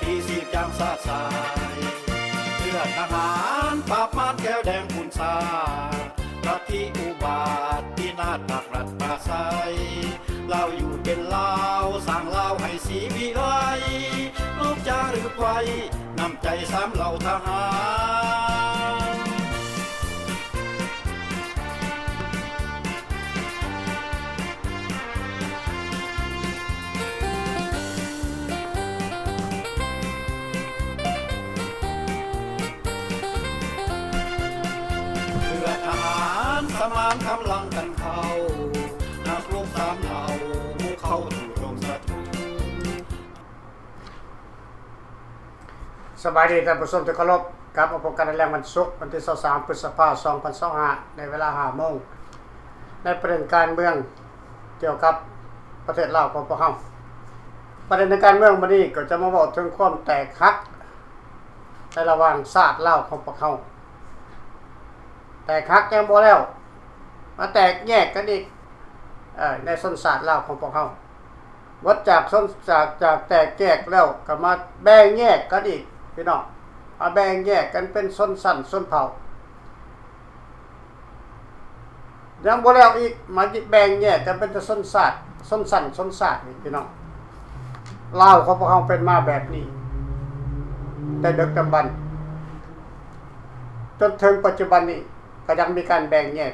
ທີ່ສືບຈາກຊາດຊາຍ ເພື່ອທະຫານປາບມານແກ້ວແດງປຸນຊາດ ລັດທິອຸບາດພິນາດປັກລັດປາໄສ ລາວຢູ່ເປັນລາວ ສ້າງລາວໃຫ້ສີວິໄລ ລູກຈາລຶກໄວ້ ນ້ຳໃຈສາມເຫຼົ່າທະຫານ. ເພື່ອທະຫານສະໝານກຳລັງກັນເຂົ້າ ນັກລົບສາມເຫຼົ່າບຸກເຂົ້າສູ່ດົງສັດຕູ. ສະບາຍດີທ່ານຜູ້ຊົມທີ່ເຄົາລົບ, ກັບມາພົບກັນໃນແລງວັນສຸກ ວັນທີຊາວສາມ ພຶດສະພາ ສອງພັນຊາວຫ້າ ໃນເວລາຫ້າໂມງ ໃນປະເດັນການເມືອງກ່ຽວກັບປະເທດລາວຂອງພວກເຮົາ. ປະເດັນໃນການເມືອງມື້ນີ້ກໍຈະມາເວົ້າເຖິງຄວາມແຕກຫັກໃນລະຫວ່າງຊາດລາວຂອງພວກເຮົາ. ແຕກຫັກຍັງບໍ່ແລ້ວ ມາແຕກແຍກກັນອີກ ເອີ ໃນຊົນຊາດລາວຂອງພວກເຮົາ. ເບິດຈາກຊົນ ຈາກ ຈາກແຕກແຍກແລ້ວ ກໍມາແບ່ງແຍກກັນອີກ ພີ່ນ້ອງ, ມາແບ່ງແຍກກັນເປັນຊົນຊັ້ນຊົນເຜົ່າ. ຍັງບໍ່ແລ້ວອີກ ມາແບ່ງແຍກກັນເປັນແຕ່ຊົນຊາດ ຊົນຊັ້ນຊົນຊາດອີກ ພີ່ນ້ອງ. ລາວຂອງພວກເຮົາເປັນມາແບບນີ້ ແຕ່ດຶກດຳບັນ ຈົນເຖິງປັດຈຸບັນນີ້ ກໍຍັງມີການແບ່ງແຍກ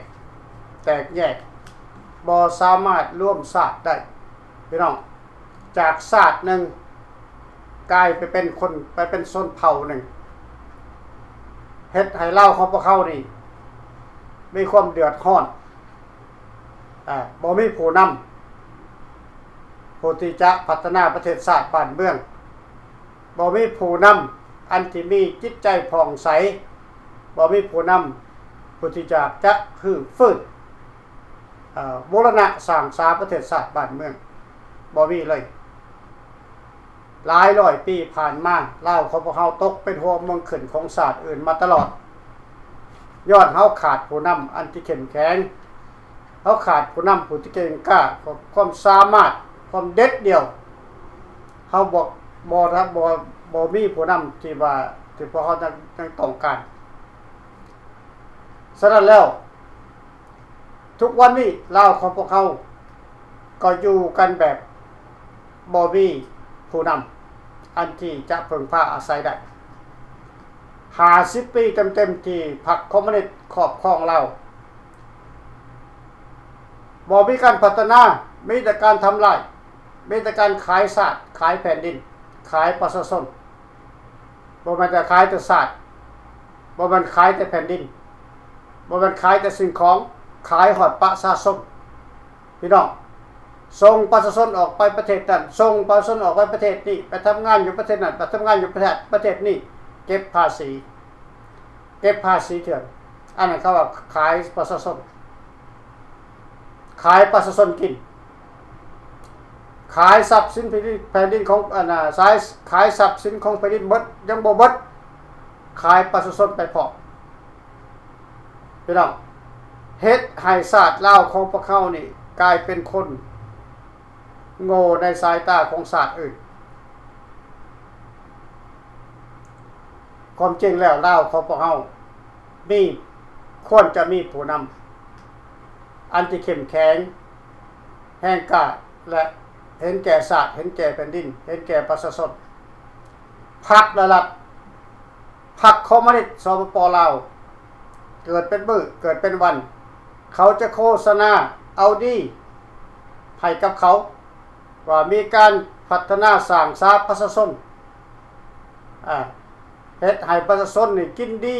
ແຕກແຍກ ບໍ່ສາມາດລວມຊາດໄດ້ ພີ່ນ້ອງ. ຈາກຊາດໜຶ່ງກາຍໄປເປັນຄົນ ໄປເປັນຊົນເຜົ່າໜຶ່ງ ເຮັດໃຫ້ລາວຂອງພວກເຮົານີ້ມີຄວາມເດືອດຮ້ອນ ອາ ບໍ່ມີຜູ້ນຳ ຜູ້ທີ່ຈະພັດທະນາປະເທດຊາດບ້ານເມືອງ, ບໍ່ມີຜູ້ນຳອັນທີ່ມີຈິດໃຈຜ່ອງໃສ, ບໍ່ມີຜູ້ນຳຜູ້ທີ່ຈະ ຈະຮື້ຟື້ນ ເອີ ບູລະນະສ້າງສາປະເທດຊາດບ້ານເມືອງ ບໍ່ມີເລີຍ. ຫຼາຍຮ້ອຍປີຜ່ານມາ ລາວຂອງພວກເຮົາຕົກເປັນຫົວເມືອງຂຶ້ນຂອງຊາດອື່ນມາຕະຫຼອດ ຍ້ອນເຮົາຂາດຜູ້ນຳອັນທີ່ເຂັ້ມແຂງ, ເຮົາຂາດຜູ້ນຳຜູ້ທີ່ເກັ່ງກ້າ, ຄວາມສາມາດ, ຄວາມເດັດດ່ຽວ. ເຮົາບໍ່ ບໍ່ ບໍ່ ບໍ່ມີຜູ້ນຳທີ່ວ່າ ທີ່ພວກເຮົາຍັງ ຍັງຕ້ອງການ. ສະນັ້ນແລ້ວ ທຸກວັນນີ້ລາວຂອງພວກເຮົາກໍຢູ່ກັນແບບບໍ່ມີຜູ້ນຳອັນທີ່ຈະເພິ່ງພາອາໄສໄດ້. ຫ້າສິບປີເຕັມໆທີ່ພັກຄອມມູນິດຄອບຄອງລາວ ບໍ່ມີການພັດທະນາ, ມີແຕ່ການທຳລາຍ, ມີແຕ່ການຂາຍຊາດ, ຂາຍແຜ່ນດິນ, ຂາຍປະຊາຊົນ. ບໍ່ແມ່ນແຕ່ຂາຍແຕ່ຊາດ, ບໍ່ແມ່ນຂາຍແຕ່ແຜ່ນດິນ, ບໍ່ແມ່ນຂາຍແຕ່ສິ່ງຂອງ, ຂາຍຮອດປະຊາຊົນ. ພີ່ນ້ອງ, ສົ່ງປະຊາຊົນອອກໄປປະເທດນັ້ນ, ສົ່ງປະຊາຊົນອອກໄປປະເທດນີ້, ໄປທຳງານຢູ່ປະເທດນັ້ນ, ໄປທຳງານຢູ່ປະເທດ ປະເທດນີ້, ເກັບພາສີ, ເກັບພາສີເຖື່ອນ. ອັນນັ້ນເຂົາວ່າຂາຍປະຊາຊົນ. ຂາຍປະຊາຊົນກິນ, ຂາຍຊັບສິນແຜ່ນດິນ ແຜ່ນດິນຂອງ ອັນນ່າ ຂາຍ ຂາຍຊັບສິນຂອງແຜ່ນດິນເບິດ ຍັງບໍ່ເບິດ, ຂາຍປະຊາຊົນໄປພ້ອມ. ພີ່ນ້ອງ, ເຮັດໃຫ້ຊາດລາວຂອງພວກເຮົານີ້ກາຍເປັນຄົນໂງ່ໃນສາຍຕາຂອງຊາດອື່ນ. ຄວາມຈິງແລ້ວ ລາວຂອງພວກເຮົາມີ ຄວນຈະມີຜູ້ນຳອັນທີ່ເຂັ້ມແຂງ, ແຮງກ້າ ແລະ ເຫັນແກ່ຊາດ, ເຫັນແກ່ແຜ່ນດິນ, ເຫັນແກ່ປະຊາຊົນ. ພັກ ແລະ ລັດ ພັກຄອມມູນິດ ສປປ ລາວ ເກີດເປັນມື້ ເກີດເປັນວັນ ເຂົາຈະໂຄສະນາເອົາດີໃຫ້ກັບເຂົາ ວ່າມີການພັດທະນາສ້າງສາປະຊາຊົນ ອາ ເຮັດໃຫ້ປະຊາຊົນນີ້ກິນດີ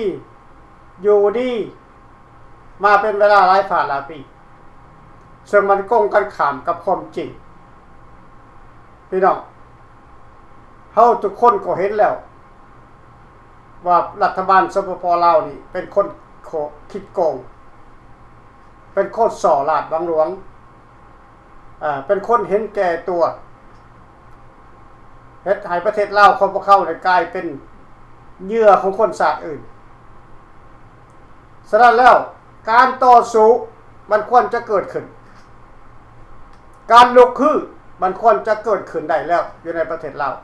ຢູ່ດີ ມາເປັນເວລາຫຼາຍຜ່ານຫຼາຍປີ ເຊິ່ງມັນກົງກັນຂ້າມກັບຄວາມຈິງ. ພີ່ນ້ອງ, ເຮົາທຸກຄົນກໍເຫັນແລ້ວວ່າລັດຖະບານ ສປປ ລາວ ນີ້ເປັນຄົນໂຄ ຂີ້ໂກງ, ເປັນຄົນສໍ້ລາດບັງຫຼວງ. ເປັນຄົນເຫັນແກ່ຕົວ ເຮັດໃຫ້ປະເທດລາວຂອງພວກເຮົານີ້ກາຍເປັນເຫຍື່ອຂອງຄົນຊາດອື່ນ. ສະນັ້ນແລ້ວ ການຕໍ່ສູ້ມັນຄວນຈະເກີດຂຶ້ນ, ການລຸກຮືມັນຄວນຈະເກີດຂຶ້ນໄດ້ແລ້ວຢູ່ໃນປະເທດລາວ.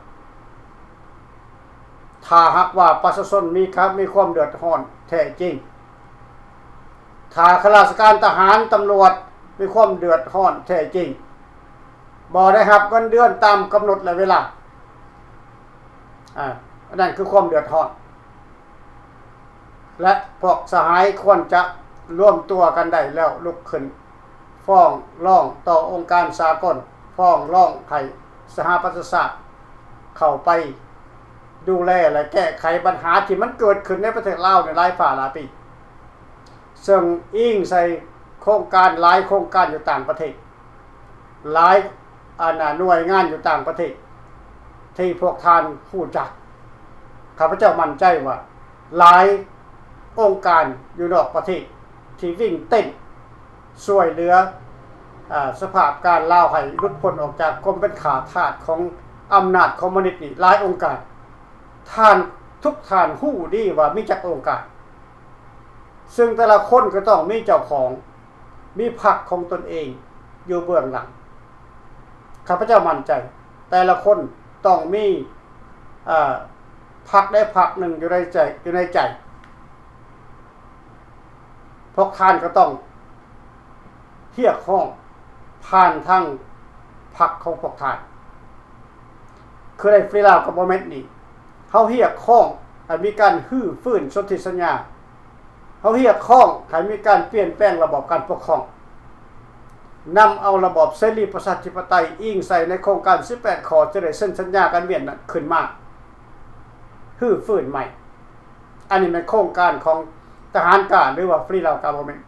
ຖ້າຫາກວ່າປະຊາຊົນມີຄະ ມີຄວາມເດືອດຮ້ອນແທ້ຈິງ, ຖ້າຂ້າລາຊະການທະຫານ, ຕຳຫຼວດ ມີຄວາມເດືອດຮ້ອນແທ້ຈິງ, ບໍ່ໄດ້ຮັບເງິນເດືອນຕາມກຳນົດ ແລະ ເວລາ, ອາ, ອັນນັ້ນຄືຄວາມເດືອດຮ້ອນ. ແລະ ພວກສະຫາຍຄວນຈະລວມຕົວກັນໄດ້ແລ້ວລຸກຂຶ້ນຟ້ອງຮ້ອງຕໍ່ອົງການສາກົນ, ຟ້ອງຮ້ອງໃຫ້ສະຫະປະຊາຊາດເຂົ້າໄປດູແລ ແລະ ແກ້ໄຂບັນຫາທີ່ມັນເກີດຂຶ້ນໃນປະເທດລາວໃນຫຼາຍຟ້າຫຼາຍປີ, ເຊິ່ງອີງໃສ່ໂຄງການຫຼາຍໂຄງການຢູ່ຕ່າງປະເທດ. ຫຼາຍ ອັນນ່າ ໜ່ວຍງານຢູ່ຕ່າງປະເທດທີ່ພວກທ່ານຮູ້ຈັກ, ຂ້າພະເຈົ້າໝັ້ນໃຈວ່າຫຼາຍອົງການຢູ່ນອກປະເທດທີ່ວິ່ງເຕັ້ນຊ່ວຍເຫຼືອ ອາ ສະພາບການລາວໃຫ້ຫຼຸດພົ້ນອອກຈາກຄວາມເປັນຂ້າທາດຂອງອຳນາດຄອມມູນິດນີ້ ຫຼາຍອົງການ. ທ່ານ ທຸກທ່ານຮູ້ດີວ່າມີຈັກອົງການ, ເຊິ່ງແຕ່ລະຄົນກໍຕ້ອງມີເຈົ້າຂອງ, ມີພັກຂອງຕົນເອງຢູ່ເບື້ອງຫຼັງ. ຂ້າພະເຈົ້າໝັ້ນໃຈ, ແຕ່ລະຄົນຕ້ອງມີ ເອີ ພັກໃດພັກໜຶ່ງຢູ່ໃນໃຈ, ຢູ່ໃນໃຈ. ພວກທ່ານກໍຕ້ອງຮຽກຮ້ອງຜ່ານທາງພັກຂອງພວກທ່ານ. ຄືໃນ Free Lao Government ນີ້, ເຮົາຮຽກຮ້ອງໃຫ້ມີການຮື້ຟື້ນສົນທິສັນຍາ, ເຮົາຮຽກຮ້ອງໃຫ້ມີການປ່ຽນແປງລະບອບການປົກຄອງ, ນຳເອົາລະບອບເສລີປະຊາທິປະໄຕ ອີງໃສ່ໃນໂຄງການສິບແປດຂໍ້ທີ່ໄດ້ເຊັນສັນຍາກັນວຽນນັ້ນຂຶ້ນມາ, ຮື້ຟື້ນໃໝ່. ອັນນີ້ແມ່ນໂຄງການຂອງທະຫານການ ຫຼືວ່າ Free Lao Government.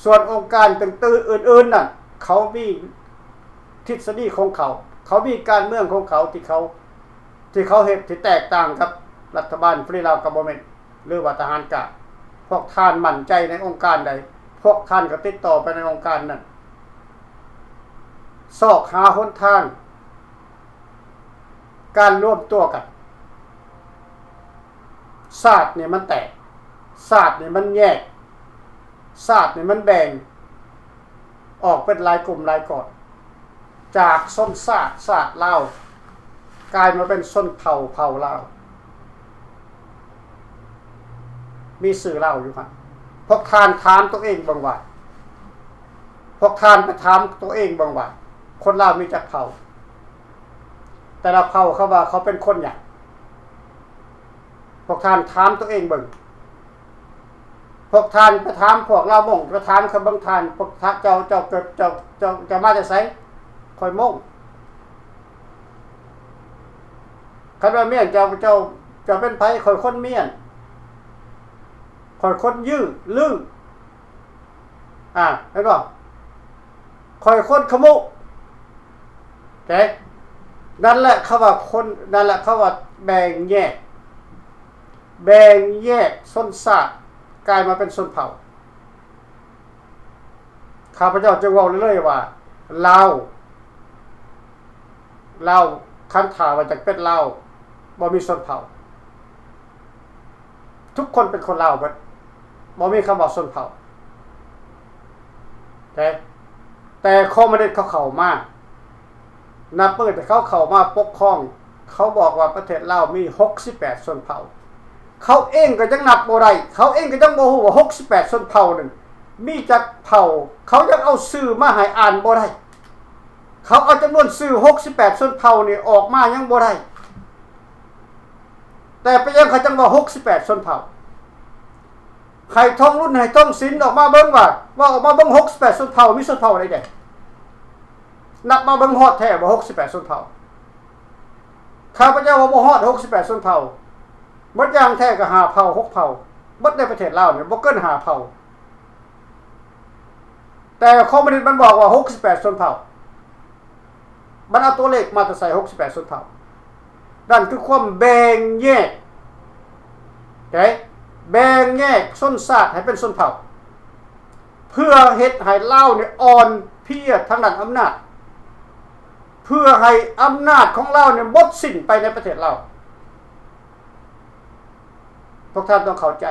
ສ່ວນອົງການຕ່າງໆອື່ນໆນັ້ນ ເຂົາມີທິດສະດີຂອງເຂົາ, ເຂົາມີການເມືອງຂອງເຂົາທີ່ເຂົາ, ທີ່ເຂົາເຮັດທີ່ແຕກຕ່າງກັບລັດຖະບານ Free Lao Government ຫຼືວ່າທະຫານການ. ພວກທ່ານໝັ້ນໃຈໃນອົງການໃດ, ພວກທ່ານກໍຕິດຕໍ່ໄປໃນອົງການນັ້ນ, ຊອກຫາຫົນທາງ ການລວມຕົວກັນ. ຊາດນີ້ມັນແຕກ, ຊາດນີ້ມັນແຍກ, ຊາດນີ້ມັນແບ່ງອອກເປັນຫຼາຍກຸ່ມຫຼາຍກ້ອນ, ຈາກຊົນຊາດ, ຊາດລາວ ກາຍມາເປັນຊົນເຜົ່າ, ເຜົ່າລາວ. ມີຊື່ລາວຢູ່ຫັ້ນ. ພວກທ່ານຖາມຕົວເອງເບິ່ງວ່າ, ພວກທ່ານໄປຖາມຕົວເອງເບິ່ງວ່າ, ຄົນລາວມີຈັກເຜົ່າ? ແຕ່ລະເຜົ່າເຂົາວ່າເຂົາເປັນຄົນຫຍັງ? ພວກທ່ານຖາມຕົວເອງເບິ່ງ. ພວກທ່ານໄປຖາມພວກລາວມົ້ງ, ໄປຖາມເຂົາເບິ່ງທ່ານ, ພວກທ່ານ, ເຈົ້າ, ເຈົ້າເກີດ, ເຈົ້າ, ເຈົ້າ, ເຈົ້າມາແຕ່ໃສ? ຂ້ອຍມົ້ງ. ຄັນວ່າມ້ຽນ, ເຈົ້າ, ເຈົ້າ, ເຈົ້າເປັນໃຜ? ຂ້ອຍຄົນມ້ຽນ. ຂ້ອຍຄົນຍື, ລື. ອາ ເຫັນບໍ່? ຂ້ອຍຄົນຂະມຸ. ເຫັນ? ນັ້ນແຫຼະເຂົາວ່າຄົນ, ນັ້ນແຫຼະເຂົາວ່າແບ່ງແຍກ, ແບ່ງແຍກຊົນຊາດກາຍມາເປັນຊົນເຜົ່າ. ຂ້າພະເຈົ້າຈຶ່ງເວົ້າເລີຍວ່າ ລາວ, ລາວ, ຄັນຖ້າວ່າຈະເປັນລາວ, ບໍ່ມີຊົນເຜົ່າ. ທຸກຄົນເປັນຄົນລາວເບິດ, ບໍ່ມີຄຳວ່າຊົນເຜົ່າ. ແຕ່, ແຕ່ຄອມມູນິດເຂົາເຂົ້າມາ, ນັບມື້ແຕ່ເຂົາເຂົ້າມາປົກຄອງ, ເຂົາບອກວ່າປະເທດລາວມີຫົກສິບແປດຊົນເຜົ່າ. ເຂົາເອງກໍຍັງນັບບໍ່ໄດ້, ເຂົາເອງກໍຍັງບໍ່ຮູ້ວ່າຫົກສິບແປດຊົນເຜົ່ານັ້ນມີຈັກເຜົ່າ, ເຂົາຍັງເອົາຊື່ມາໃຫ້ອ່ານບໍ່ໄດ້. ເຂົາເອົາຈຳນວນຊື່ຫົກສິບແປດຊົນເຜົ່ານີ້ອອກມາຍັງບໍ່ໄດ້. ແຕ່ເປັນຫຍັງເຂົາຈັ່ງວ່າຫົກສິບແປດຊົນເຜົ່າ? ໃຫ້ທອງລຸນ, ໃຫ້ທອງສິນອອກມາເບິ່ງວ່າ, ເວົ້າອອກມາເບິ່ງ ຫົກສິບແປດຊົນເຜົ່າ ມີຊົນເຜົ່າໃດແດ່? ນັບມາເບິ່ງຮອດແທ້ບໍ່ ຫົກສິບແປດຊົນເຜົ່າ? ຂ້າພະເຈົ້າວ່າບໍ່ຮອດຫົກສິບແປດຊົນເຜົ່າ. ໝົດຢ່າງແທ້ກໍຫ້າເຜົ່າ ຫົກເຜົ່າ. ເບິດໃນປະເທດລາວນີ້ບໍ່ເກີນຫ້າເຜົ່າ. ແຕ່ຄອມມູນິດມັນບອກວ່າຫົກສິບແປດຊົນເຜົ່າ. ມັນເອົາຕົວເລກມາແຕ່ໃສ ຫົກສິບແປດຊົນເຜົ່າ? ນັ້ນຄືຄວາມແບ່ງແຍກ, ເຫັນ? ແບ່ງແຍກຊົນຊາດໃຫ້ເປັນຊົນເຜົ່າ ເພື່ອເຮັດໃຫ້ລາວນີ້ອ່ອນເພຍທາງດ້ານອຳນາດ, ເພື່ອໃຫ້ອຳນາດຂອງລາວນີ້ໝົດສິ້ນໄປໃນປະເທດລາວ. ພວກທ່ານຕ້ອງເຂົ້າໃຈ.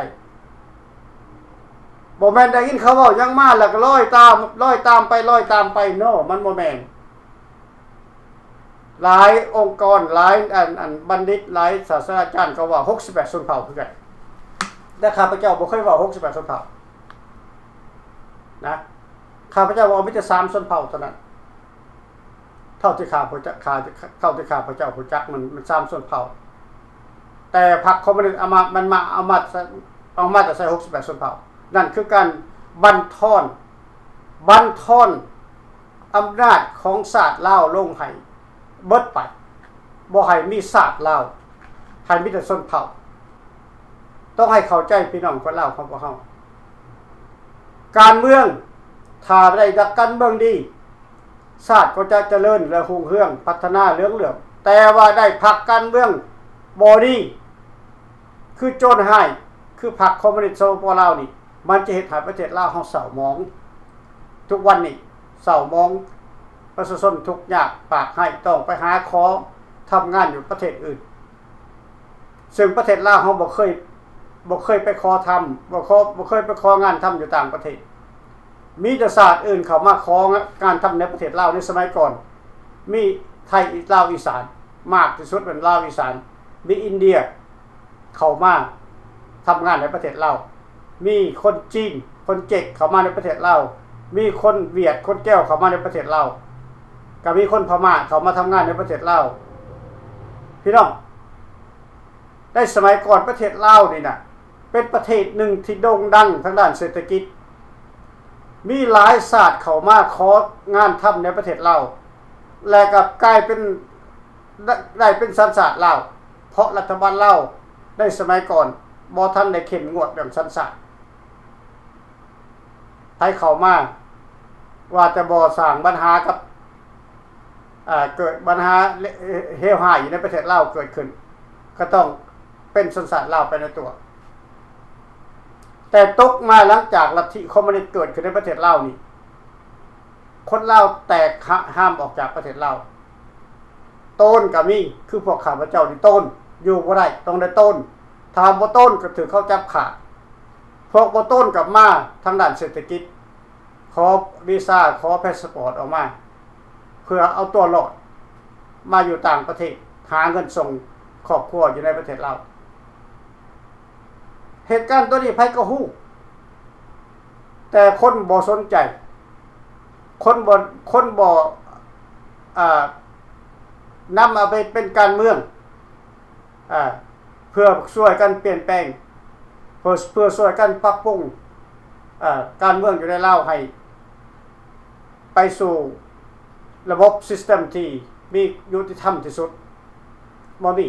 ບໍ່ແມ່ນໄດ້ຍິນເຂົາເວົ້າຫຍັງມາແລ້ວກໍລອຍຕາມ, ລອຍຕາມໄປ, ລອຍຕາມໄປ. No, ມັນບໍ່ແມ່ນ. ຫຼາຍອົງກອນ ຫຼາຍອັນ ອັນບັນດິດ ຫຼາຍສາດສະດາຈານກໍເວົ້າຫົກສິບແປດຊົນເຜົ່າຄືກັນ, ແຕ່ຂ້າພະເຈົ້າບໍ່ເຄີຍເວົ້າຫົກສິບແປດຊົນເຜົ່ານະ, ຂ້າພະເຈົ້າເວົ້າມີແຕ່ສາມຊົນເຜົ່າເທົ່ານັ້ນ. ເທົ່າທີ່ຂ້າພະເຈົ້າ ຂ້າ ເທົ່າທີ່ຂ້າພະເຈົ້າຮູ້ຈັກ ມັນ ມັນສາມຊົນເຜົ່າ. ແຕ່ພັກຄອມມູນິດອາມາ ມັນມາ ເອົາມາ ເອົາມາແຕ່ໃສ່ຫົກສິບແປດຊົນເຜົ່າ. ນັ້ນຄືການບັນທອນ ບັນທອນອຳນາດຂອງຊາດລາວລົງໃຫ້ເບິດໄປ, ບໍ່ໃຫ້ມີຊາດລາວ, ໃຫ້ມີແຕ່ຊົນເຜົ່າ. ຕ້ອງໃຫ້ເຂົ້າໃຈພີ່ນ້ອງຄົນລາວຂອງພວກເຮົາ. ການເມືອງ ຖ້າໄດ້ນັກການເມືອງດີ, ຊາດກໍຈະຈະເລີນ ແລະ ຮຸ່ງເຮືອງ ພັດທະນາເຫຼືອງເຫຼືອມ. ແຕ່ວ່າໄດ້ພັກການເມືອງບໍ່ດີ ຄືໂຈນຮ້າຍ ຄືພັກຄອມມູນິດ ສປປ ລາວນີ້, ມັນຈະເຮັດໃຫ້ປະເທດລາວເຮົາເສົ້າໝອງ. ທຸກວັນນີ້ເສົ້າໝອງ, ປະຊາຊົນທຸກຍາກປາກໄຮ້, ຕ້ອງໄປຫາຂໍທຳງານຢູ່ປະເທດອື່ນ. ເຊິ່ງປະເທດລາວເຮົາບໍ່ເຄີຍ ບໍ່ເຄີຍໄປຂໍທຳ ບໍ່ຂໍ ບໍ່ເຄີຍໄປຂໍງານທຳຢູ່ຕ່າງປະເທດ. ມີແຕ່ຊາດອື່ນເຂົ້າມາຂໍງານທຳໃນປະເທດລາວໃນສະໄໝກ່ອນ. ມີໄທ ລາວ ອີສານ, ມາກທີ່ສຸດແມ່ນລາວ ອີສານ. ມີອິນເດຍເຂົ້າມາທຳງານໃນປະເທດລາວ. ມີຄົນຈີນ ຄົນເຈັກເຂົ້າມາໃນປະເທດລາວ, ມີຄົນຫວຽດ ຄົນແກວເຂົ້າມາໃນປະເທດລາວ, ກໍມີຄົນພະມ້າເຂົ້າມາທຳງານໃນປະເທດລາວ. ພີ່ນ້ອງ, ໃນສະໄໝກ່ອນປະເທດລາວນີ້ນະ ເປັນປະເທດໜຶ່ງທີ່ໂດ່ງດັງທາງດ້ານເສດຖະກິດ, ມີຫຼາຍຊາດເຂົ້າມາຂໍງານທຳໃນປະເທດລາວ ແລະ ກໍກາຍເປັນ ໄດ້ ໄດ້ເປັນສັນຊາດລາວ ເພາະລັດຖະບານລາວໃນສະໄໝກ່ອນບໍ່ທັນໄດ້ເຂັ້ມງວດເລື່ອງສັນຊາດ. ໃຜເຂົ້າມາ ວ່າແຕ່ບໍ່ສ້າງບັນຫາກັບ ເອີ ເກີດບັນຫາເລ- ເລວຮ້າຍຢູ່ໃນປະເທດລາວເກີດຂຶ້ນ ກໍຕ້ອງເປັນສັນຊາດລາວໄປໃນຕົວ. ແຕ່ຕົກມາຫຼັງຈາກລັດທິຄອມມູນິດເກີດຂຶ້ນໃນປະເທດລາວນີ້ ຄົນລາວແຕກຫະ- ຫາມອອກຈາກປະເທດລາວ. ໂຕນກໍມີ, ຄືພວກຂ້າພະເຈົ້ານີ້ໂຕນ, ຢູ່ບໍ່ໄດ້, ຕ້ອງໄດ້ໂຕນ. ຖ້າບໍ່ໂຕນກໍຖືກເຂົາຈັບຂ້າ. ພວກບໍ່ໂຕນກໍມາທາງດ້ານເສດຖະກິດ, ຂໍວີຊາ, ຂໍພາສປອດອອກມາ ເພື່ອເອົາຕົວລອດ, ມາຢູ່ຕ່າງປະເທດ, ຫາເງິນສົ່ງຄອບຄົວຢູ່ໃນປະເທດລາວ. ເຫດການຕົວນີ້ໃຜກໍຮູ້, ແຕ່ຄົນບໍ່ສົນໃຈ, ຄົນບໍ່ ຄົນບໍ່ ອ່າ ນຳເອົາໄປເປັນການເມືອງ ອ່າ ເພື່ອຊ່ວຍກັນປ່ຽນແປງ, ເພື່ອ ເພື່ອຊ່ວຍກັນປັບປຸງ ອ່າ ການເມືອງຢູ່ໃນລາວໃຫ້ ໄປສູ່ລະບົບ ຊິສເຕັມ ທີ່ມີຍຸຕິທຳທີ່ສຸດ. ບໍ່ມີ,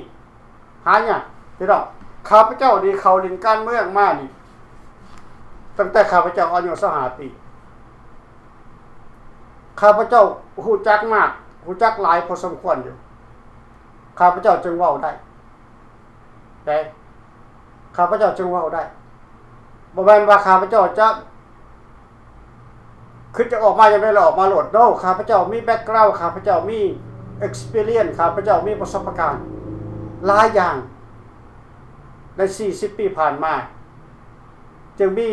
ຫາຍາກພີ່ນ້ອງ. ຂ້າພະເຈົ້ານີ້ເຂົ້າຫຼິ້ນການເມືອງມານີ້ ຕັ້ງແຕ່ຂ້າພະເຈົ້າອາຍຸຊາວຫ້າປີ. ຂ້າພະເຈົ້າຮູ້ຈັກມາກ, ຮູ້ຈັກຫຼາຍພໍສົມຄວນຢູ່. ຂ້າພະເຈົ້າຈຶ່ງເວົ້າໄດ້. ແຕ່ຂ້າພະເຈົ້າຈຶ່ງເວົ້າໄດ້. ບໍ່ແມ່ນວ່າຂ້າພະເຈົ້າຈະຄິດຈະອອກມາຢ່າງໃດລະອອກມາໂລດ. No, ຂ້າພະເຈົ້າມີແບັກກຣາວ, ຂ້າພະເຈົ້າມີເອັກສະປີຣຽນ, ຂ້າພະເຈົ້າມີປະສົບປະການຫຼາຍຢ່າງໃນສີ່ສິບປີຜ່ານມາ, ຈຶ່ງມີ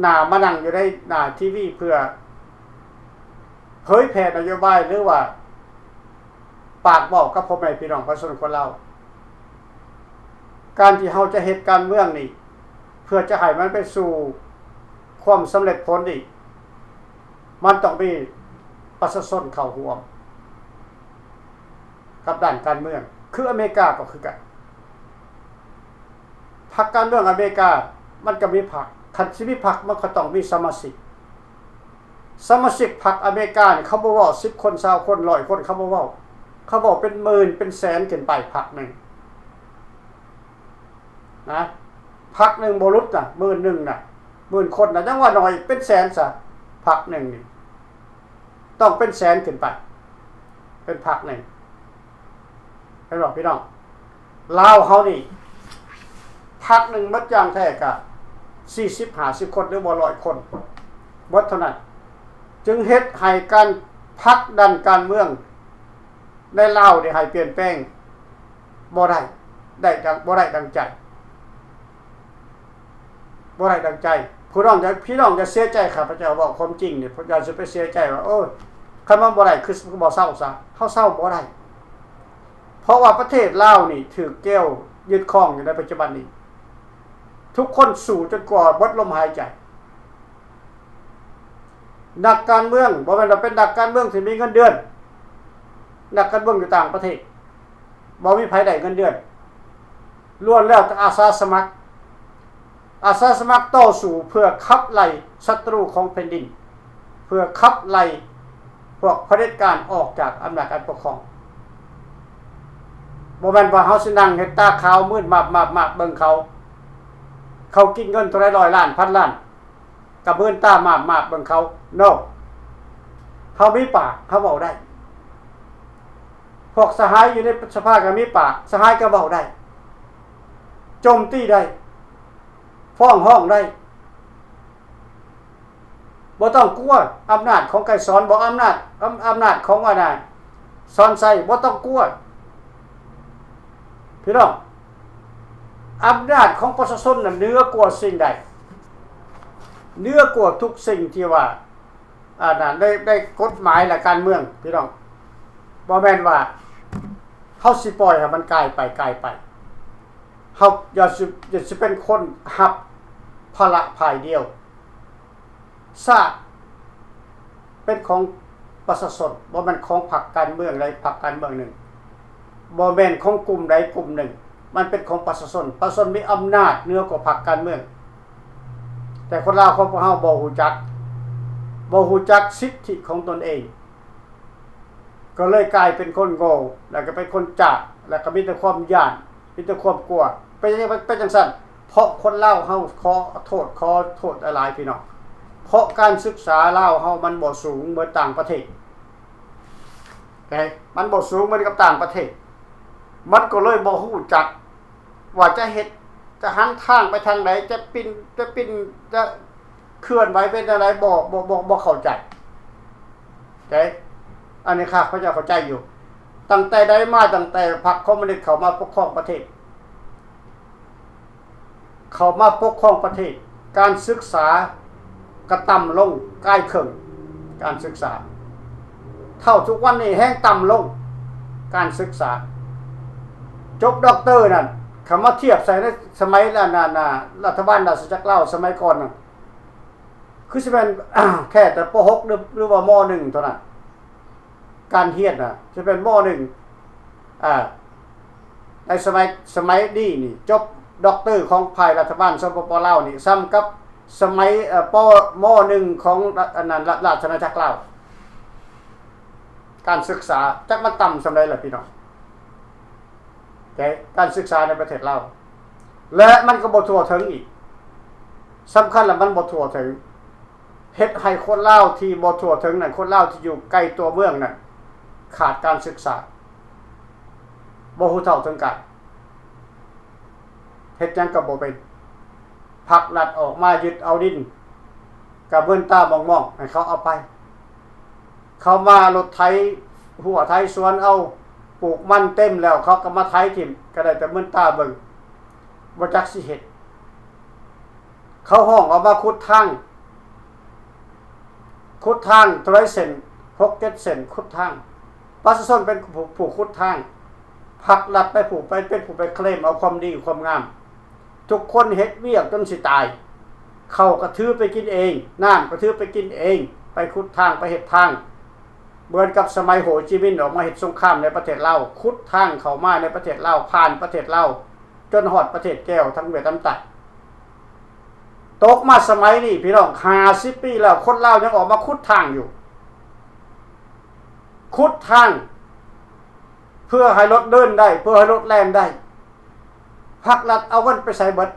ໜ້າມານັ່ງຢູ່ໃນໜ້າທີວີເພື່ອເຜີຍແຜ່ນະໂຍບາຍ ຫຼືວ່າ ປາກເວົ້າກັບພໍ່ແມ່ພີ່ນ້ອງປະຊາຊົນຄົນລາວ. ການທີ່ເຮົາຈະເຮັດການເມືອງນີ້ ເພື່ອຈະໃຫ້ມັນໄປສູ່ຄວາມສຳເລັດຜົນນີ້ ມັນຕ້ອງມີປະຊາຊົນເຂົ້າຮ່ວມກັບດ້ານການເມືອງ. ຄືອາເມລິກາກໍຄືກັນ, ພັກການເມືອງອາເມລິກາມັນກໍມີພັກ, ຄັນຊິມີພັກມັນກໍຕ້ອງມີສະມາຊິກ. ສະມາຊິກພັກອາເມລິການີ້ ເຂົາບໍ່ເວົ້າສິບຄົນ ຊາວຄົນ ຮ້ອຍຄົນ ເຂົາບໍ່ເວົ້າ, ເຂົາເວົ້າເປັນໝື່ນເປັນແສນຂຶ້ນໄປ ພັກໜຶ່ງນະ, ພັກໜຶ່ງບໍ່ຫຼຸດນະ ໝື່ນໜຶ່ງນະ, ໝື່ນຄົນນະ, ຍັງວ່າໜ້ອຍ ເປັນແສນຊະ. ພັກໜຶ່ງນີ້ຕ້ອງເປັນແສນຂຶ້ນໄປ ເປັນພັກໜຶ່ງ. ເຫັນບໍ່ພີ່ນ້ອງ? ລາວເຮົານີ້ ພັກໜຶ່ງໝົດຢ່າງແທ້ກະສີ່ສິບຫ້າສິບຄົນ ຫຼືບໍ່ຮ້ອຍຄົນ ໝົດເທົ່ານັ້ນ, ຈຶ່ງເຮັດໃຫ້ການຜັກດັນການເມືອງໃນລາວນີ້ໃຫ້ປ່ຽນແປງບໍ່ໄດ້ ໄດ້ດັ່ງ ບໍ່ໄດ້ດັ່ງໃຈ ບໍ່ໄດ້ດັ່ງໃຈ. ຜູ້ນ້ອງຢ່າ ພີ່ນ້ອງຢ່າເສຍໃຈ ຂ້າພະເຈົ້າເວົ້າຄວາມຈິງນີ້, ຢ່າຊິໄປເສຍໃຈວ່າ ໂອ້ຍ ຄັນມັນບໍ່ໄດ້ ຄື ຄືບໍ່ເຊົາຊະ. ເຮົາເຊົາບໍ່ໄດ້, ເພາະວ່າປະເທດລາວນີ້ຖືກແກວຍຶດຄອງຢູ່ໃນປັດຈຸບັນນີ້. ທຸກຄົນສູ້ຈົນກວ່າໝົດລົມຫາຍໃຈ. ນັກການເມືອງ ບໍ່ແມ່ນວ່າເປັນນັກການເມືອງທີ່ມີເງິນເດືອນ. ນັກການເມືອງຢູ່ຕ່າງປະເທດ ບໍ່ມີໃຜໄດ້ເງິນເດືອນ. ລ້ວນແລ້ວແຕ່ອາສາສະໝັກ. ອາສາສະໝັກຕໍ່ສູ້ເພື່ອຂັບໄລ່ສັດຕູຂອງແຜ່ນດິນ, ເພື່ອຂັບໄລ່ພວກຜະເດັດການອອກຈາກອຳນາດການປົກຄອງ. ບໍ່ແມ່ນວ່າເຮົາຊິນັ່ງເຮັດຕາຂາວມືນມາບໆໆເບິ່ງເຂົາ. ເຂົາກິນເງິນເທົ່າໃດຮ້ອຍລ້ານພັນລ້ານ ກະເບິ່ງຕາມາບໆເບິ່ງເຂົາ. No. ເຮົາມີປາກ ເຮົາເວົ້າໄດ້. ພວກສະຫາຍຢູ່ໃນສະພາກະມີປາກ ສະຫາຍກະເວົ້າໄດ້. ໂຈມຕີໄດ້. ຟ້ອງຮ້ອງໄດ້. ບໍ່ຕ້ອງກົວ. ອຳນາດຂອງໄກສອນ ບໍ່ ອຳນາດ ອຳ ອຳນາດຂອງ ອັນນ່າ ສອນໄຊ ບໍ່ຕ້ອງກົວ. ພີ່ນ້ອງ, ອຳນາດຂອງປະຊາຊົນນັ້ນເໜືອກວ່າສິ່ງໃດ, ເໜືອກວ່າທຸກສິ່ງທີ່ວ່າ ອັນນັ້ນ ໃນ ໃນກົດໝາຍ ແລະ ການເມືອງ ພີ່ນ້ອງ. ບໍ່ແມ່ນວ່າເຮົາຊິປ່ອຍໃຫ້ມັນກາຍໄປ ກາຍໄປ. ເຮົາຢ່າຊິ ຢ່າຊິເປັນຄົນຮັບພາລະຝ່າຍດຽວ. ຊາດເປັນຂອງປະຊາຊົນ, ບໍ່ແມ່ນຂອງພັກການເມືອງໃດພັກການເມືອງໜຶ່ງ, ບໍ່ແມ່ນຂອງກຸ່ມໃດກຸ່ມໜຶ່ງ, ມັນເປັນຂອງປະຊາຊົນ. ປະຊາຊົນມີອຳນາດເໜືອກວ່າພັກການເມືອງ. ແຕ່ຄົນລາວຂອງພວກເຮົາບໍ່ຮູ້ຈັກ, ບໍ່ຮູ້ຈັກສິດທິຂອງຕົນເອງ, ກໍເລີຍກາຍເປັນຄົນໂງ່ ແລ້ວກໍເປັນຄົນຈ້າ ແລ້ວກໍມີແຕ່ຄວາມຢ້ານ ມີແຕ່ຄວາມກົວ. ເປັນຫຍັງ ເປັນຈັ່ງຊັ້ນ? ເພາະຄົນລາວເຮົາ ຂໍໂທດ ຂໍໂທດຫຼາຍໆ ພີ່ນ້ອງ, ເພາະການສຶກສາລາວເຮົາມັນບໍ່ສູງເໝືອນຕ່າງປະເທດ. ເອີ ມັນບໍ່ສູງເໝືອນກັບຕ່າງປະເທດ, ມັນກໍເລີຍບໍ່ຮູ້ຈັກວ່າຈະເຮັດ ຈະຫັນທາງໄປທາງໃດ, ຈະປິ່ນ ຈະປິ່ນ ຈະເຄື່ອນໄຫວເປັນຈັ່ງໃດ ບໍ່ ບໍ່ ບໍ່ ບໍ່ເຂົ້າໃຈ. ເອີ ອັນນີ້ຂ້າພະເຈົ້າເຂົ້າໃຈຢູ່. ຕັ້ງແຕ່ໃດມາ, ຕັ້ງແຕ່ພັກຄອມມູນິດເຂົ້າມາປົກຄອງປະເທດ, ເຂົ້າມາປົກຄອງປະເທດ, ການສຶກສາກະຕ່ຳລົງກາຍເຄິ່ງ, ການສຶກສາ. ເທົ່າທຸກວັນນີ້ແຮງຕ່ຳລົງ, ການສຶກສາ. ຈົບດັອກເຕີນັ້ນ, ຄັນມາທຽບໃສ່ໃນສະໄໝ ອັນນັ້ນນະ, ລັດຖະບານລາຊະຈັກລາວສະໄໝກ່ອນນັ້ນ, ຄືຊິແມ່ນ ແຄ່ແຕ່ ປໍຫົກ ຫຼື ຫຼືວ່າ ມໍໜຶ່ງ ເທົ່ານັ້ນ. ການຮຽນນະ ຊິແມ່ນ ມໍໜຶ່ງ ອ່າ ໃນສະໄໝ ສະໄໝນີ້ນີ້ ຈົບດັອກເຕີຂອງຝ່າຍລັດຖະບານ ສປປ ລາວນີ້ ສ່ຳກັບສະໄໝ ເອີ ປໍ ມໍໜຶ່ງ ຂອງ ອັນນັ້ນ ລາຊະອານາຈັກລາວ. ການສຶກສາຈັກມັນຕ່ຳສ່ຳໃດລະ ພີ່ນ້ອງ. ແຕ່ການສຶກສາໃນປະເທດລາວ ແລະ ມັນກໍບໍ່ທົ່ວເຖິງອີກ. ສຳຄັນລະ ມັນບໍ່ທົ່ວເຖິງ, ເຮັດໃຫ້ຄົນລາວທີ່ບໍ່ທົ່ວເຖິງນັ້ນ, ຄົນລາວທີ່ຢູ່ໄກຕົວເມືອງນັ້ນ ຂາດການສຶກສາ, ບໍ່ຮູ້ເທົ່າເຖິງການ, ເຮັດຫຍັງກໍບໍ່ເປັນ. ພັກລັດອອກມາຍຶດເອົາດິນ ກໍມຶນຕາມອງໆ ໃຫ້ເຂົາເອົາໄປ. ເຂົາມາລົດໄຖຮົ້ວໄຖສວນເອົາ, ປູກມັນເຕັມແລ້ວ ເຂົາກໍມາໄຖຖິ້ມ, ກໍໄດ້ແຕ່ມຶນຕາເບິ່ງ, ບໍ່ຈັກຊິເຮັດ. ເຂົາຮ້ອງອອກມາຂຸດທາງ, ຂຸດທາງເທົ່າໃດເສັ້ນ, ຫົກເຈັດເສັ້ນ, ຂຸດທາງ. ປະຊາຊົນເປັນຜູ້, ຜູ້ຂຸດທາງ, ພັກລັດໄປຜູ້, ໄປ, ເປັນຜູ້ໄປເຄລມເອົາຄວາມດີຄວາມງາມ. ທຸກຄົນເຮັດວຽກຈົນຊິຕາຍ, ເຂົ້າກໍຖືໄປກິນເອງ, ນ້ຳກໍຖືໄປກິນເອງ, ໄປຂຸດທາງ, ໄປເຮັດທາງ. ເໝືອນກັບສະໄໝໂຮຈິມິນອອກມາເຮັດສົງຄາມໃນປະເທດລາວ, ຂຸດທາງເຂົ້າມາໃນປະເທດລາວ, ຜ່ານປະເທດລາວ ຈົນຮອດປະເທດແກ້ວທາງຫວຽດນາມໃຕ້. ຕົກມາສະໄໝນີ້ ພີ່ນ້ອງ, ຫ້າສິບປີແລ້ວ ຄົນລາວຍັງອອກມາຂຸດທາງຢູ່, ຂຸດທາງ ເພື່ອໃຫ້ລົດເດີນໄດ້, ເພື່ອໃຫ້ລົດແລ່ນໄດ້. ພັກລັດເອົາເງິນໄປໃສເບິດ?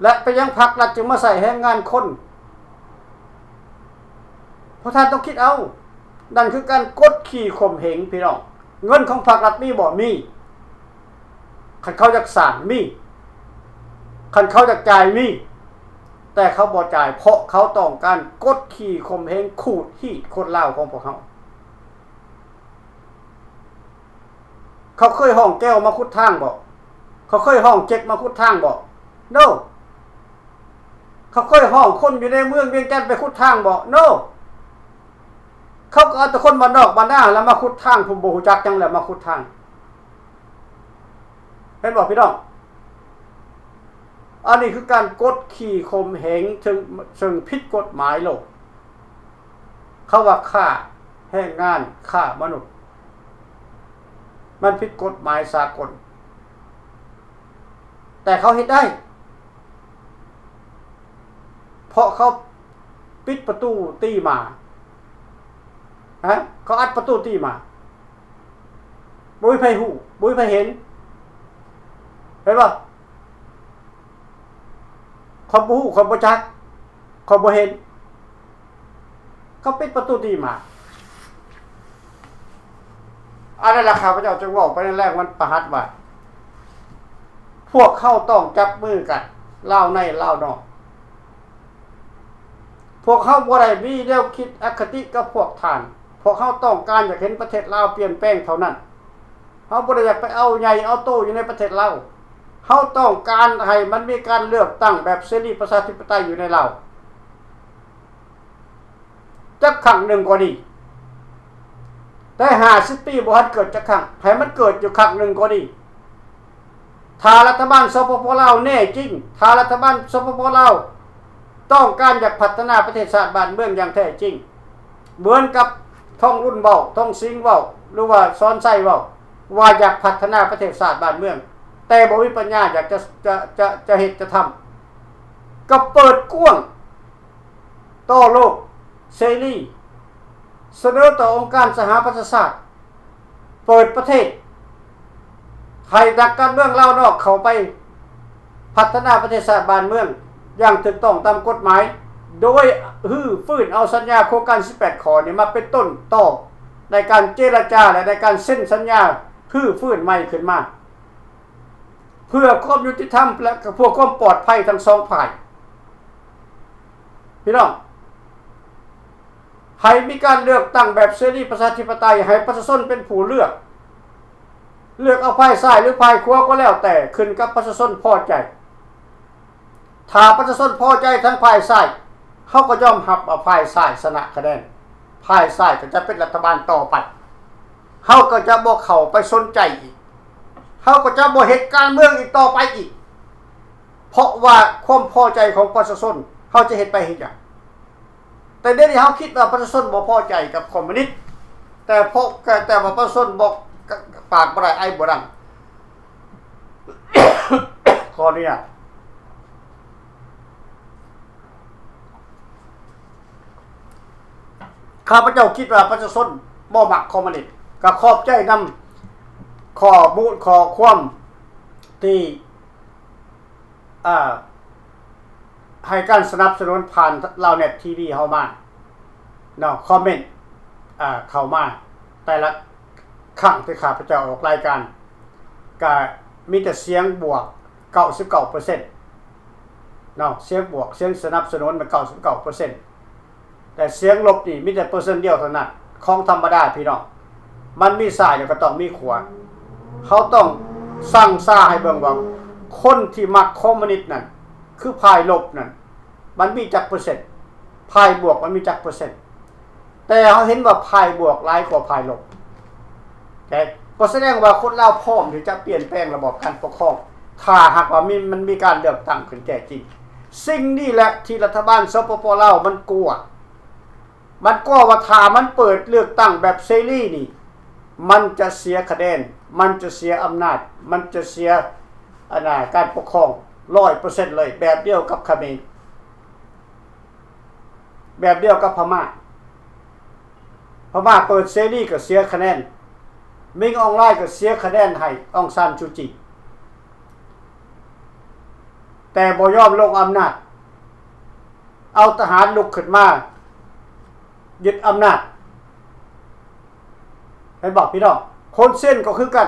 ແລະ ເປັນຫຍັງພັກລັດຈຶ່ງມາໃຊ້ແຮງງານຄົນ? ພວກທ່ານຕ້ອງຄິດເອົາ, ນັ້ນຄືການກົດຂີ່ຂົ່ມເຫງ ພີ່ນ້ອງ. ເງິນຂອງພັກລັດມີບໍ່? ມີ. ຄັນເຂົາຢາກສ້າງ ມີ. ຄັນເຂົາຢາກຈ່າຍ ມີ. ແຕ່ເຂົາບໍ່ຈ່າຍ ເພາະເຂົາຕ້ອງການກົດຂີ່ຂົ່ມເຫງ ຂູດຮີດຄົນລາວຂອງພວກເຮົາ. ເຂົາເຄີຍຮ້ອງແກວມາຂຸດທາງບໍ່? ເຂົາເຄີຍຮ້ອງເຈັກມາຂຸດທາງບໍ່? No. ເຂົາເຄີຍຮ້ອງຄົນຢູ່ໃນເມືອງວຽງຈັນໄປຂຸດທາງບໍ່? No. ເຂົາກໍເອົາແຕ່ຄົນບ້ານນອກບ້ານນາແລ້ວມາຂຸດທາງ ຜູ້ບໍ່ຮູ້ຈັກຫຍັງແລ້ວມາຂຸດທາງ. ເຫັນບໍ່ພີ່ນ້ອງ? ອັນນີ້ຄືການກົດຂີ່ຂົ່ມເຫງ ເຊິ່ງ ເຊິ່ງຜິດກົດໝາຍໂລກ. ເຂົາວ່າຄ້າແຮງງານ, ຄ້າມະນຸດ, ມັນຜິດກົດໝາຍສາກົນ, ແຕ່ເຂົາເຮັດໄດ້ ເພາະເຂົາປິດປະຕູຕີໝາ. ຮະ? ເຂົາອັດປະຕູຕີໝາ. ບໍ່ມີໃຜຮູ້, ບໍ່ມີໃຜເຫັນ. ເຫັນບໍ່? ຂ້ອຍບໍ່ຮູ້, ຂ້ອຍບໍ່ຈັກ, ຂ້ອຍບໍ່ເຫັນ. ເຂົາປິດປະຕູຕີໝາ. ອັນນັ້ນລະ ຂ້າພະເຈົ້າຈຶ່ງເວົ້າໄປໃນແລງວັນພະຫັດວ່າ ພວກເຮົາຕ້ອງຈັບມືກັນ, ລາວໃນລາວນອກ. ພວກເຮົາບໍ່ໄດ້ມີແນວຄິດອະຄະຕິກັບພວກທ່ານ. ພວກເຮົາຕ້ອງການຢາກເຫັນປະເທດລາວປ່ຽນແປງເທົ່ານັ້ນ. ເຮົາບໍ່ໄດ້ຢາກໄປເອົາໃຫຍ່ເອົາໂຕຢູ່ໃນປະເທດລາວ. ເຮົາຕ້ອງການໃຫ້ມັນມີການເລືອກຕັ້ງແບບເສລີປະຊາທິປະໄຕຢູ່ໃນລາວ ຈັກຄັ້ງໜຶ່ງກໍດີ. ແຕ່ຫ້າສິບປີບໍ່ທັນເກີດຈັກຄັ້ງ, ໃຫ້ມັນເກີດຢູ່ຄັ້ງໜຶ່ງກໍດີ. ຖ້າລັດຖະບານ ສປປ ລາວ ແນ່ຈິງ, ຖ້າລັດຖະບານ ສປປ ລາວ ຕ້ອງການຢາກພັດທະນາປະເທດຊາດບ້ານເມືອງຢ່າງແທ້ຈິງ, ເໝືອນກັບທອງລຸນເວົ້າ, ທອງສິງເວົ້າ ຫຼືວ່າສອນໄຊເວົ້າ ວ່າຢາກພັດທະນາປະເທດຊາດບ້ານເມືອງ, ແຕ່ບໍ່ມີປັນຍາຢາກຈະ ຈະ ຈະ ຈະເຮັດຈະທຳ, ກໍເປີດກວ້າງ ຕໍ່ໂລກເສລີ, ສະເໜີຕໍ່ອົງການສະຫະປະຊາຊາດ, ເປີດປະເທດໃຫ້ນັກການເມືອງລາວນອກເຂົ້າໄປພັດທະນາປະເທດຊາດບ້ານເມືອງຢ່າງຖືກຕ້ອງຕາມກົດໝາຍ, ໂດຍຮື້ຟື້ນເອົາສັນຍາໂຄງການສິບແປດຂໍ້ນີ້ມາເປັນຕົ້ນຕໍໃນການເຈລະຈາ ແລະ ໃນການເຊັນສັນຍາຮື້ຟື້ນໃໝ່ຂຶ້ນມາ. ເພື່ອຄວາມຍຸຕິທຳ ແລະ ກໍເພື່ອຄວາມປອດໄພທັງສອງຝ່າຍ. ພີ່ນ້ອງ, ໃຫ້ມີການເລືອກຕັ້ງແບບເສລີປະຊາທິປະໄຕ, ໃຫ້ປະຊາຊົນເປັນຜູ້ເລືອກ, ເລືອກເອົາຝ່າຍຊ້າຍ ຫຼື ຝ່າຍຂວາກໍແລ້ວແຕ່, ຂຶ້ນກັບປະຊາຊົນພໍໃຈ. ຖ້າປະຊາຊົນພໍໃຈທາງຝ່າຍຊ້າຍ, ເຮົາກໍຍອມຮັບວ່າຝ່າຍຊ້າຍຊະນະຄະແນນ, ຝ່າຍຊ້າຍກໍຈະເປັນລັດຖະບານຕໍ່ໄປ. ເຮົາກໍຈະບໍ່ເຂົ້າໄປສົນໃຈອີກ, ເຮົາກໍຈະບໍ່ເຮັດການເມືອງອີກຕໍ່ໄປອີກ, ເພາະວ່າຄວາມພໍໃຈຂອງປະຊາຊົນ ເຮົາຈະເຮັດໄປເຮັດຫຍັງ? ແຕ່ດຽວນີ້ເຮົາຄິດວ່າປະຊາຊົນບໍ່ພໍໃຈກັບຄອມມູນິດ, ແຕ່ເພາະ ແຕ່ວ່າປະຊາຊົນບໍ່ ປາກບໍ່ໄດ້ ໄອບໍ່ດັງ. ຂໍອະນຸຍາດ. ຂ້າພະເຈົ້າຄິດວ່າປະຊາຊົນບໍ່ມັກຄອມມູນິດ. ກໍຂອບໃຈນຳຂໍ້ມູນ ຂໍ້ຄວາມທີ່ ເອີ ໃຫ້ການສະໜັບສະໜູນຜ່ານລາວເນັດທີວີເຮົາມາເນາະ, ຄອມເມັນ ເອີ ເຂົ້າມາແຕ່ລະຄັ້ງທີ່ຂ້າພະເຈົ້າອອກລາຍການ ກະມີແຕ່ສຽງບວກເກົ້າສິບເກົ້າເປີເຊັນເນາະ, ສຽງບວກ ສຽງສະໜັບສະໜູນມັນເກົ້າສິບເກົ້າເປີເຊັນ. ແຕ່ສຽງລົບນີ້ມີແຕ່ເປີເຊັນດຽວເທົ່ານັ້ນ. ຂອງທຳມະດາພີ່ນ້ອງ, ມັນມີຊ້າຍແລ້ວກໍຕ້ອງມີຂວາ. ເຮົາຕ້ອງຊັ່ງຊາໃຫ້ເບິ່ງວ່າ ຄົນທີ່ມັກຄອມມູນິດນັ້ນ ຄືຝ່າຍລົບນັ້ນ ມັນມີຈັກເປີເຊັນ, ຝ່າຍບວກມັນມີຈັກເປີເຊັນ. ແຕ່ເຮົາເຫັນວ່າຝ່າຍບວກຫຼາຍກວ່າຝ່າຍລົບ. ແຕ່ກໍສະແດງວ່າຄົນລາວພ້ອມທີ່ຈະປ່ຽນແປງລະບອບການປົກຄອງ ຖ້າຫາກວ່າມີ ມັນມີການເລືອກຕັ້ງຂຶ້ນແທ້ຈິງ. ສິ່ງນີ້ແຫຼະທີ່ລັດຖະບານ ສປປ ລາວ ມັນກົວ. ມັນກໍວ່າຖ້າມັນເປີດເລືອກຕັ້ງແບບເສລີນີ້ ມັນຈະເສຍຄະແນນ, ມັນຈະເສຍອຳນາດ, ມັນຈະເສຍ ອັນນ່າ ການປົກຄອງຮ້ອຍເປີເຊັນເລີຍ, ແບບດຽວກັບຂະເມນ, ແບບດຽວກັບພະມ້າ. ພະມ້າເປີດເສລີກໍເສຍຄະແນນ, ມິງອອງລາຍກໍເສຍຄະແນນໃຫ້ອອງຊານຊູຈີ, ແຕ່ບໍ່ຍອມລົງອຳນາດ. ເອົາທະຫານລຸກຂຶ້ນມາຍຶດອຳນາດ. ເຫັນບໍ່ພີ່ນ້ອງ? ຄົນເຊນກໍຄືກັນ,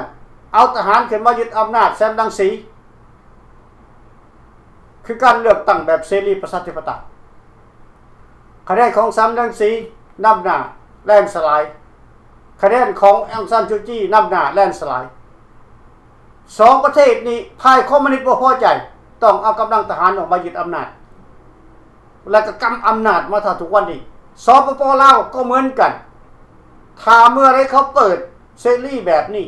ເອົາທະຫານຂຶ້ນມາຍຶດອຳນາດແສມລັງສີ, ຄືການເລືອກຕັ້ງແບບເສລີປະຊາທິປະໄຕ. ຄະແນນຂອງແສມລັງສີນຳໜ້າແລນສະລາຍ, ຄະແນນຂອງອອງຊານຊູຈີນຳໜ້າແລນສະລາຍ. ສອງປະເທດນີ້ ຝ່າຍຄອມມູນິດບໍ່ພໍໃຈ, ຕ້ອງເອົາກຳລັງທະຫານອອກມາຍຶດອຳນາດ ແລະ ກໍກຳອຳນາດມາເທົ່າທຸກວັນນີ້. ສປປ ລາວ ກໍເໝືອນກັນ, ຖ້າເມື່ອໃດເຂົາເປີດເສລີແບບນີ້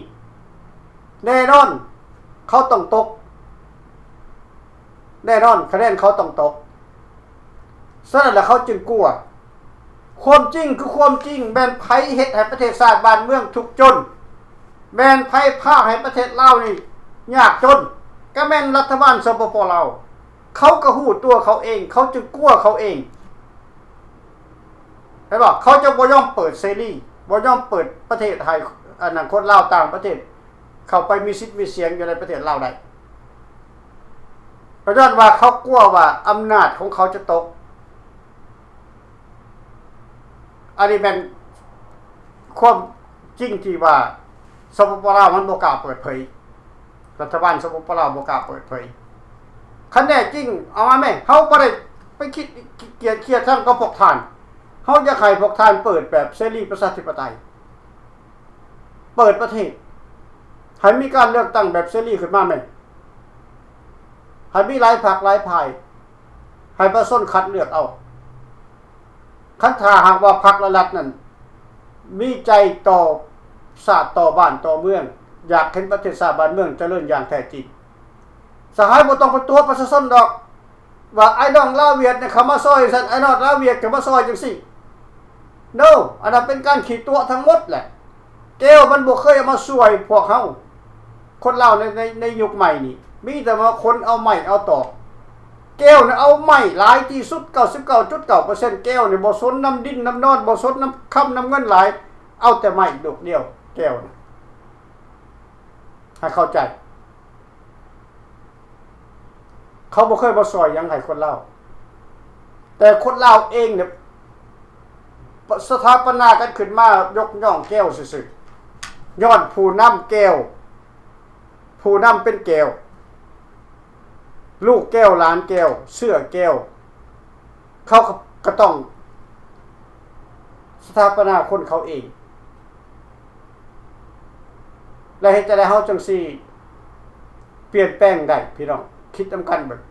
ແນ່ນອນເຂົາຕ້ອງຕົກ, ແນ່ນອນຄະແນນເຂົາຕ້ອງຕົກ. ສະນັ້ນລະເຂົາຈຶ່ງກົວ. ຄວາມຈິງຄືຄວາມຈິງ, ແມ່ນໃຜເຮັດໃຫ້ປະເທດຊາດບ້ານເມືອງທຸກຈົນ? ແມ່ນໃຜພາໃຫ້ປະເທດລາວນີ້ຍາກຈົນ? ກໍແມ່ນລັດຖະບານ ສປປ ລາວ. ເຂົາກໍຮູ້ຕົວເຂົາເອງ, ເຂົາຈຶ່ງກົວເຂົາເອງ. ເຫັນບໍ່? ເຂົາຈະບໍ່ຍອມເປີດເສລີ, ບໍ່ຍອມເປີດປະເທດໃຫ້ ອັນນັ້ນ ຄົນລາວຕ່າງປະເທດເຂົ້າໄປມີສິດມີສຽງຢູ່ໃນປະເທດລາວໄດ້. ກໍຍ້ອນວ່າເຂົາກົວວ່າອຳນາດຂອງເຂົາຈະຕົກ. ອັນນີ້ແມ່ນຄວາມຈິງທີ່ວ່າ ສປປ ລາວ ມັນບໍ່ກ້າເປີດເຜີຍ, ລັດຖະບານ ສປປ ລາວ ບໍ່ກ້າເປີດເຜີຍ. ຄັນແນ່ຈິງ ເອົາມາແມ້, ເຮົາບໍ່ໄດ້ໄປຄິດກຽດຄຽດຊັງກັບພວກທ່ານ. ເຮົາຢາກໃຫ້ພວກທ່ານເປີດແບບເສລີປະຊາທິປະໄຕ, ເປີດປະເທດ ໃຫ້ມີການເລືອກຕັ້ງແບບເສລີຂຶ້ນມາແມ້, ໃຫ້ມີຫຼາຍພັກຫຼາຍຝ່າຍ, ໃຫ້ປະຊາຊົນຄັດເລືອກເອົາ. ຄັນຖ້າຫາກວ່າພັກ ແລະ ລັດນັ້ນມີໃຈຕໍ່ຊາດ, ຕໍ່ບ້ານ, ຕໍ່ເມືອງ, ຢາກເຫັນປະເທດຊາດບ້ານເມືອງຈະເລີນຢ່າງແທ້ຈິງ, ສະຫາຍບໍ່ຕ້ອງໄປຕົວະປະຊາຊົນດອກ ວ່າອ້າຍນ້ອງລາວຫວຽດນີ້ເຂົາມາຊ່ອຍຊັ້ນ, ອ້າຍນ້ອງລາວຫວຽດກໍມາຊ່ອຍຈັ່ງຊີ້. No, ອັນນັ້ນເປັນການຂີ້ຕົວະທັງໝົດແຫຼະ. ແກ້ວມັນບໍ່ເຄີຍເອົາມາຊ່ວຍພວກເຮົາ. ຄົນລາວໃນ, ໃນ, ໃນຍຸກໃໝ່ນີ້ ມີແຕ່ວ່າຄົນເອົາໄມ້ເອົາຕອກ. ແກ້ວນະເອົາໄມ້ຫຼາຍທີ່ສຸດ, ເກົ້າສິບເກົ້າຈຸດເກົ້າເປີເຊັນ ແກ້ວນີ້ບໍ່ສົນນຳດິນນຳດອນ, ບໍ່ສົນນຳຄຳນຳເງິນຫຼາຍ, ເອົາແຕ່ໄມ້ລູກດຽວ ແກ້ວນະ. ໃຫ້ເຂົ້າໃຈ. ເຂົາບໍ່ເຄີຍມາຊ່ອຍຫຍັງໃຫ້ຄົນລາວ, ແຕ່ຄົນລາວເອງນີ້ສະຖາປະນາກັນຂຶ້ນມາຍົກຍ້ອງແກ້ວຊື່ໆ, ຍ້ອນຜູ້ນຳແກ້ວ, ຜູ້ນຳເປັນແກ້ວ, ລູກແກ້ວ, ຫຼານແກ້ວ, ເຊື້ອແກ້ວ. ເຂົາກໍຕ້ອງສະຖາປະນາຄົນເຂົາເອງ. ແລະ ເຮັດຈັ່ງໃດເຮົາຈຶ່ງຊິປ່ຽນແປງໄດ້ ພີ່ນ້ອງ? ຄິດນຳກັນເບິ່ງ.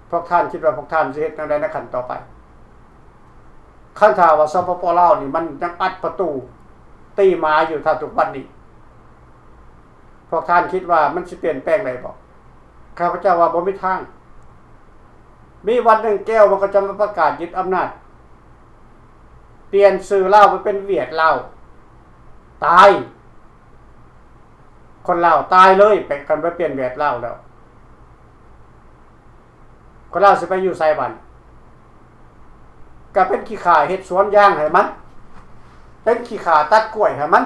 ພວກທ່ານຄິດວ່າພວກທ່ານຊິເຮັດແນວໃດໃນຂັ້ນຕໍ່ໄປ? ຄັນຖ້າວ່າ ສປປ ລາວ ນີ້ມັນຍັງອັດປະຕູຕີໝາຢູ່ເທົ່າທຸກວັນນີ້, ພວກທ່ານຄິດວ່າມັນຊິປ່ຽນແປງໄດ້ບໍ່? ຂ້າພະເຈົ້າວ່າບໍ່ມີທາງ. ມີວັນໜຶ່ງແກ້ວມັນກໍຈະມາປະກາດຍຶດອຳນາດ, ປ່ຽນຊື່ລາວໄປເປັນຫວຽດລາວ, ຕາຍ. ຄົນລາວຕາຍເລີຍ ໄປ ຄັນໄປປ່ຽນແບບລາວແລ້ວ. ຄົນລາວຊິໄປຢູ່ໃສບັດ? ກະເປັນຂີ້ຂ້າເຮັດສວນຢາງໃຫ້ມັນ, ເປັນຂີ້ຂ້າຕັດກ້ວຍໃຫ້ມັນ,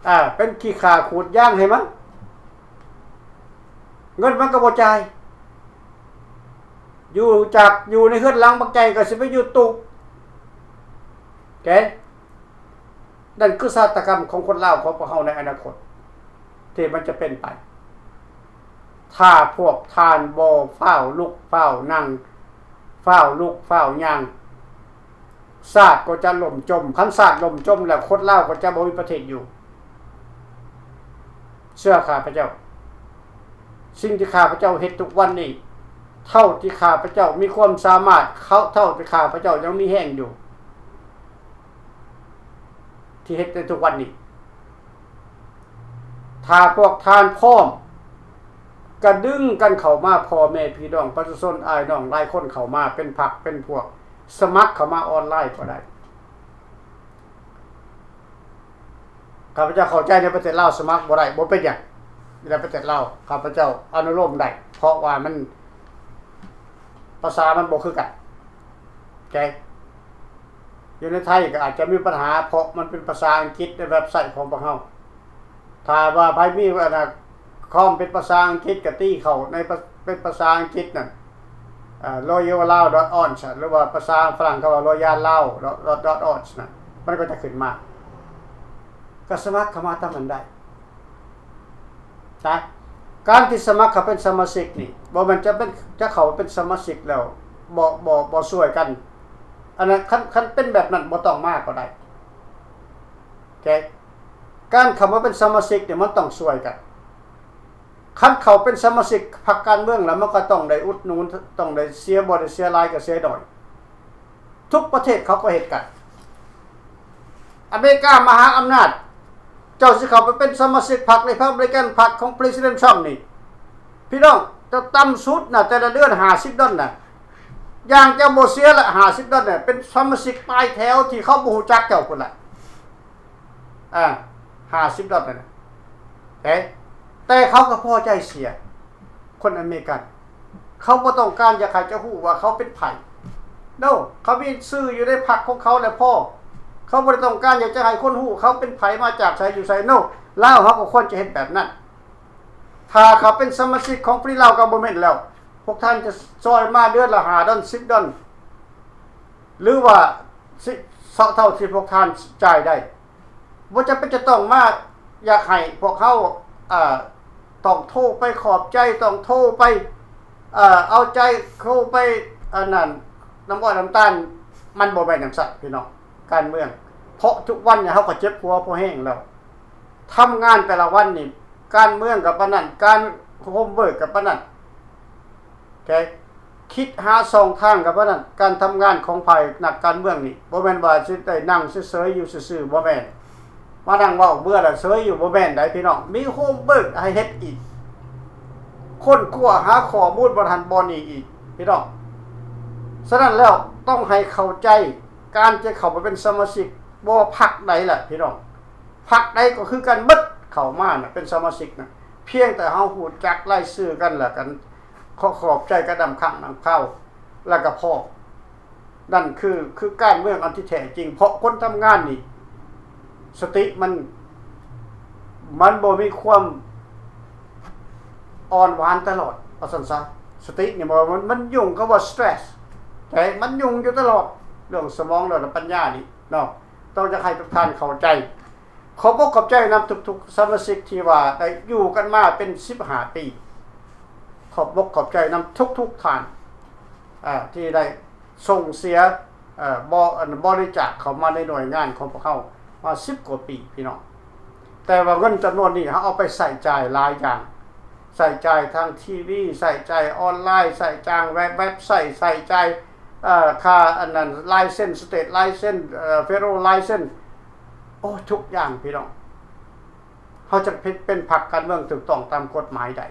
ອາ ເປັນຂີ້ຂ້າຂູດຢາງໃຫ້ມັນ. ເງິນມັນກໍບໍ່ຈ່າຍ, ຢູ່ຈາກ ຢູ່ໃນເຮືອນຫຼັງບັກໃຫຍ່ກໍຊິໄປຢູ່ຕູບ. ໂອເຄ. ນັ້ນຄືຊະຕາກຳຂອງຄົນລາວຂອງພວກເຮົາໃນອະນາຄົດທີ່ມັນຈະເປັນໄປ. ຖ້າພວກທ່ານບໍ່ຟ້າວລຸກຟ້າວນັ່ງ, ຟ້າວລຸກຟ້າວຍ່າງ, ຊາດກໍຈະລົ້ມຈົມ. ຄັນຊາດລົ້ມຈົມແລ້ວ, ຄົນລາວກໍຈະບໍ່ມີປະເທດຢູ່. ເຊື່ອຂ້າພະເຈົ້າ. ສິ່ງທີ່ຂ້າພະເຈົ້າເຮັດທຸກວັນນີ້, ເທົ່າທີ່ຂ້າພະເຈົ້າມີຄວາມສາມາດ, ເທົ່າທີ່ຂ້າພະເຈົ້າຍັງມີແຮງຢູ່ ທີ່ເຮັດໃນທຸກວັນນີ້, ຖ້າພວກທ່ານພ້ອມ, ກະດຶງກັນເຂົ້າມາ, ພໍ່ແມ່ພີ່ນ້ອງປະຊາຊົນ, ອ້າຍນ້ອງຫຼາຍຄົນເຂົ້າມາເປັນພັກເປັນພວກ, ສະໝັກເຂົ້າມາອອນລາຍກໍໄດ້. ຂ້າພະເຈົ້າເຂົ້າໃຈໃນປະເທດລາວສະໝັກບໍ່ໄດ້, ບໍ່ເປັນຫຍັງ. ໃນປະເທດລາວ ຂ້າພະເຈົ້າອະນຸໂລມໄດ້, ເພາະວ່າມັນ ພາສາມັນບໍ່ຄືກັນ. ໂອເຄ. ຢູ່ໃນໄທກໍອາດຈະມີບັນຫາ, ເພາະມັນເປັນພາສາອັງກິດໃນເວັບໄຊຂອງພວກເຮົາ. ຖ້າວ່າໃຜມີ ອັນນ່າ ຄອມເປັນພາສາອັງກິດ ກໍຕີເຂົ້າໃນ ເປັນພາສາອັງກິດນັ້ນ ເອີ royal lao dot org ຫຼືວ່າພາສາຝຣັ່ງເຂົາວ່າ royal lao dot org ນັ້ນ ມັນກໍຈະຂຶ້ນມາ. ກໍສະໝັກເຂົ້າມາຕາມນັ້ນໄດ້ນະ. ການທີ່ສະໝັກເຂົ້າເປັນສະມາຊິກນີ້ ບໍ່ແມ່ນຈະເປັນ ຈະເຂົ້າເປັນສະມາຊິກແລ້ວ ບໍ່ ບໍ່ ບໍ່ຊ່ວຍກັນ. ອັນນັ້ນ ຄັນ ຄັນເປັນແບບນັ້ນ ບໍ່ຕ້ອງມາກໍໄດ້. ໂອເຄ. ການເຂົ້າມາເປັນສະມາຊິກນີ້ ມັນຕ້ອງຊ່ວຍກັນ. ຄັນເຂົ້າເປັນສະມາຊິກພັກການເມືອງແລ້ວ ມັນກໍຕ້ອງໄດ້ອຸດໜູນ, ຕ້ອງໄດ້ເສຍ, ບໍ່ໄດ້ເສຍຫຼາຍກໍເສຍໜ້ອຍ. ທຸກປະເທດເຂົາກໍເຮັດກັນ. ອາເມລິກາມະຫາອຳນາດ ເຈົ້າຊິເຂົ້າໄປເປັນສະມາຊິກພັກ Republican ພັກຂອງ President Trump ນີ້ ພີ່ນ້ອງ ເຈົ້າຕ່ຳສຸດນະ ແຕ່ລະເດືອນຫ້າສິບດອນນະ ຢ່າງເຈົ້າບໍ່ເສຍລະຫ້າສິບດອນນະ ເປັນສະມາຊິກປາຍແຖວທີ່ເຂົາບໍ່ຮູ້ຈັກເຈົ້າພຸ້ນລະ ອາ ຫ້າສິບດອນນະ ເອີ ແຕ່ເຂົາກໍພໍໃຈເສຍ. ຄົນອາເມລິກັນ ເຂົາບໍ່ຕ້ອງການຢາກໃຫ້ເຈົ້າຮູ້ວ່າເຂົາເປັນໃຜ No ເຂົາມີຊື່ຢູ່ໃນພັກຂອງເຂົາແລ້ວພໍ ເຂົາບໍ່ໄດ້ຕ້ອງການຢາກຈະໃຫ້ຄົນຮູ້ເຂົາເປັນໃຜ ມາຈາກໃສ ຢູ່ໃສ No ລາວເຮົາກໍຄວນຈະເຮັດແບບນັ້ນ ຖ້າເຂົາເປັນສະມາຊິກຂອງ Free Lao Government ແລ້ວ ພວກທ່ານຈະຊ່ອຍມາເດືອນລະຫ້າດອນ ສິບດອນ ຫຼືວ່າ ເທົ່າທີ່ພວກທ່ານຈ່າຍໄດ້ ບໍ່ຈຳເປັນຈະຕ້ອງມາຢາກໃຫ້ພວກເຮົາ ເອີ ຕ້ອງໂທໄປຂອບໃຈ ຕ້ອງໂທໄປ ເອີ ເອົາໃຈ ໂທໄປອັນນັ້ນ ນ້ຳອ້ອຍນ້ຳຕານ ມັນບໍ່ແມ່ນຈັ່ງຊັ້ນພີ່ນ້ອງ ການເມືອງ ເພາະທຸກວັນນີ້ເຮົາກໍເຈັບຫົວພໍແຮງແລ້ວ ທຳງານແຕ່ລະວັນນີ້ ການເມືອງກໍປານນັ້ນ ການ homework ກໍປານນັ້ນ ໂອເຄ ຄິດຫາຊ່ອງທາງກັບວ່ານັ້ນ ການທຳງານຂອງຝ່າຍນັກການເມືອງນີ້ ບໍ່ແມ່ນວ່າຊິໄດ້ນັ່ງເສີຍໆຢູ່ຊື່ໆ ບໍ່ແມ່ນ ມານັ່ງເວົ້າເບື່ອລະເສີຍຢູ່ ບໍ່ແມ່ນໃດ໋ພີ່ນ້ອງ ມີ homework ໃຫ້ເຮັດອີກ ຄົ້ນຄວ້າຫາຂໍ້ມູນບ່ອນຫັ້ນບ່ອນນີ້ອີກ ພີ່ນ້ອງ ສະນັ້ນແລ້ວ ຕ້ອງໃຫ້ເຂົ້າໃຈ ການຈະເຂົ້າໄປເປັນສະມາຊິກ ບໍ່ພັກໃດລະ ພີ່ນ້ອງ ພັກໃດກໍຄືກັນໝົດ ເຂົ້າມານະ ເປັນສະມາຊິກນະ ພຽງແຕ່ເຮົາຮູ້ຈັກລາຍຊື່ກັນ ແລ້ວກັນ ຂໍຂອບໃຈກັນນຳຄັ້ງນຳຄາວ ແລ້ວກໍພໍ ນັ້ນຄື ຄືການເມືອງອັນທີ່ແທ້ຈິງ ເພາະຄົນທຳງານນີ້ ສະຕິມັນ ມັນບໍ່ມີຄວາມອ່ອນຫວານຕະຫຼອດ ວ່າຊັ້ນຊະ ສະຕິນີ້ ມັນ ມັນຫຍຸ້ງກັບວ່າ stress ແຕ່ມັນຫຍຸ້ງຢູ່ຕະຫຼອດ ເລື່ອງສະໝອງ ແລ້ວກໍປັນຍານີ້ເນາະ ຕ້ອງຢາກໃຫ້ທຸກທ່ານເຂົ້າໃຈ ຂອບອົກຂອບໃຈນຳທຸກໆສະມາຊິກທີ່ວ່າໄດ້ຢູ່ກັນມາເປັນສິບຫ້າປີ ຂອບອົກຂອບໃຈນຳທຸກໆທ່ານ ອາ ທີ່ໄດ້ສົ່ງເສຍ ເອີ ບໍ ອັນ ບໍລິຈາກເຂົ້າມາໃນໜ່ວຍງານຂອງພວກເຮົາມາສິບກວ່າປີ ພີ່ນ້ອງ ແຕ່ວ່າເງິນຈຳນວນນີ້ເຮົາເອົາໄປໃຊ້ຈ່າຍຫຼາຍຢ່າງ ໃຊ້ຈ່າຍທາງທີວີ ໃຊ້ຈ່າຍອອນລາຍ ໃຊ້ຈ່າຍເວັບ ເວັບໄຊ ໃຊ້ຈ່າຍ ເອີ ຄ່າອັນນັ້ນ license state license ເອີ federal license ໂອ້ ທຸກຢ່າງພີ່ນ້ອງ ເຮົາຈະເປັນ ເປັນພັກການເມືອງຖືກຕ້ອງຕາມກົດໝາຍໄດ້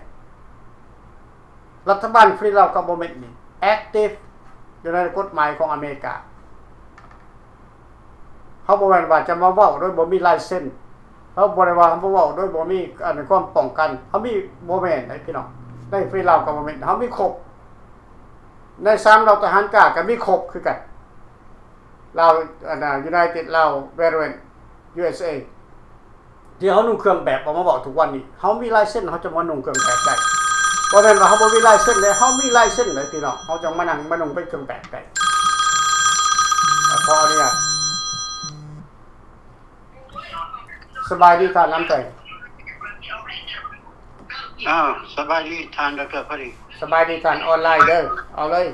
ລັດຖະບານ Free Lao Government ນີ້ active ຢູ່ໃນກົດໝາຍຂອງອາເມລິກາ ເຮົາບໍ່ແມ່ນວ່າຈະມາເວົ້າໂດຍບໍ່ມີ license ເຮົາບໍ່ໄດ້ວ່າມາເວົ້າໂດຍບໍ່ມີອັນຄວາມປ້ອງກັນ ເຮົາມີ ບໍ່ແມ່ນໃດ໋ພີ່ນ້ອງ ໃນ Free Lao Government ເຮົາມີຄົບ ໃນສາມເຫຼົ່າທະຫານກ້າກໍມີຄົບຄືກັນ ລາວ ອັນນ່າ United Lao Veteran USA ທີ່ເຮົານຸ່ງເຄື່ອງແບບອອກມາເວົ້າທຸກວັນນີ້ ເຮົາມີລາຍເຊັນ ເຮົາຈະມານຸ່ງເຄື່ອງແບບໄດ້ ບໍ່ແມ່ນວ່າເຮົາບໍ່ມີລາຍເຊັນເດ້ ເຮົາມີລາຍເຊັນເດ້ພີ່ນ້ອງ ເຮົາຈັ່ງມານັ່ງມານຸ່ງເປັນເຄື່ອງແບບໄດ້ ຂໍອະນຸຍາດ. ສະບາຍດີທ່ານນຳໃຈ. ອ້າວ ສະບາຍດີທ່ານດອກເຕີ ພໍດີ. ສະບາຍດີທ່ານ ອອນລາຍເດີ ເອົາເລີຍ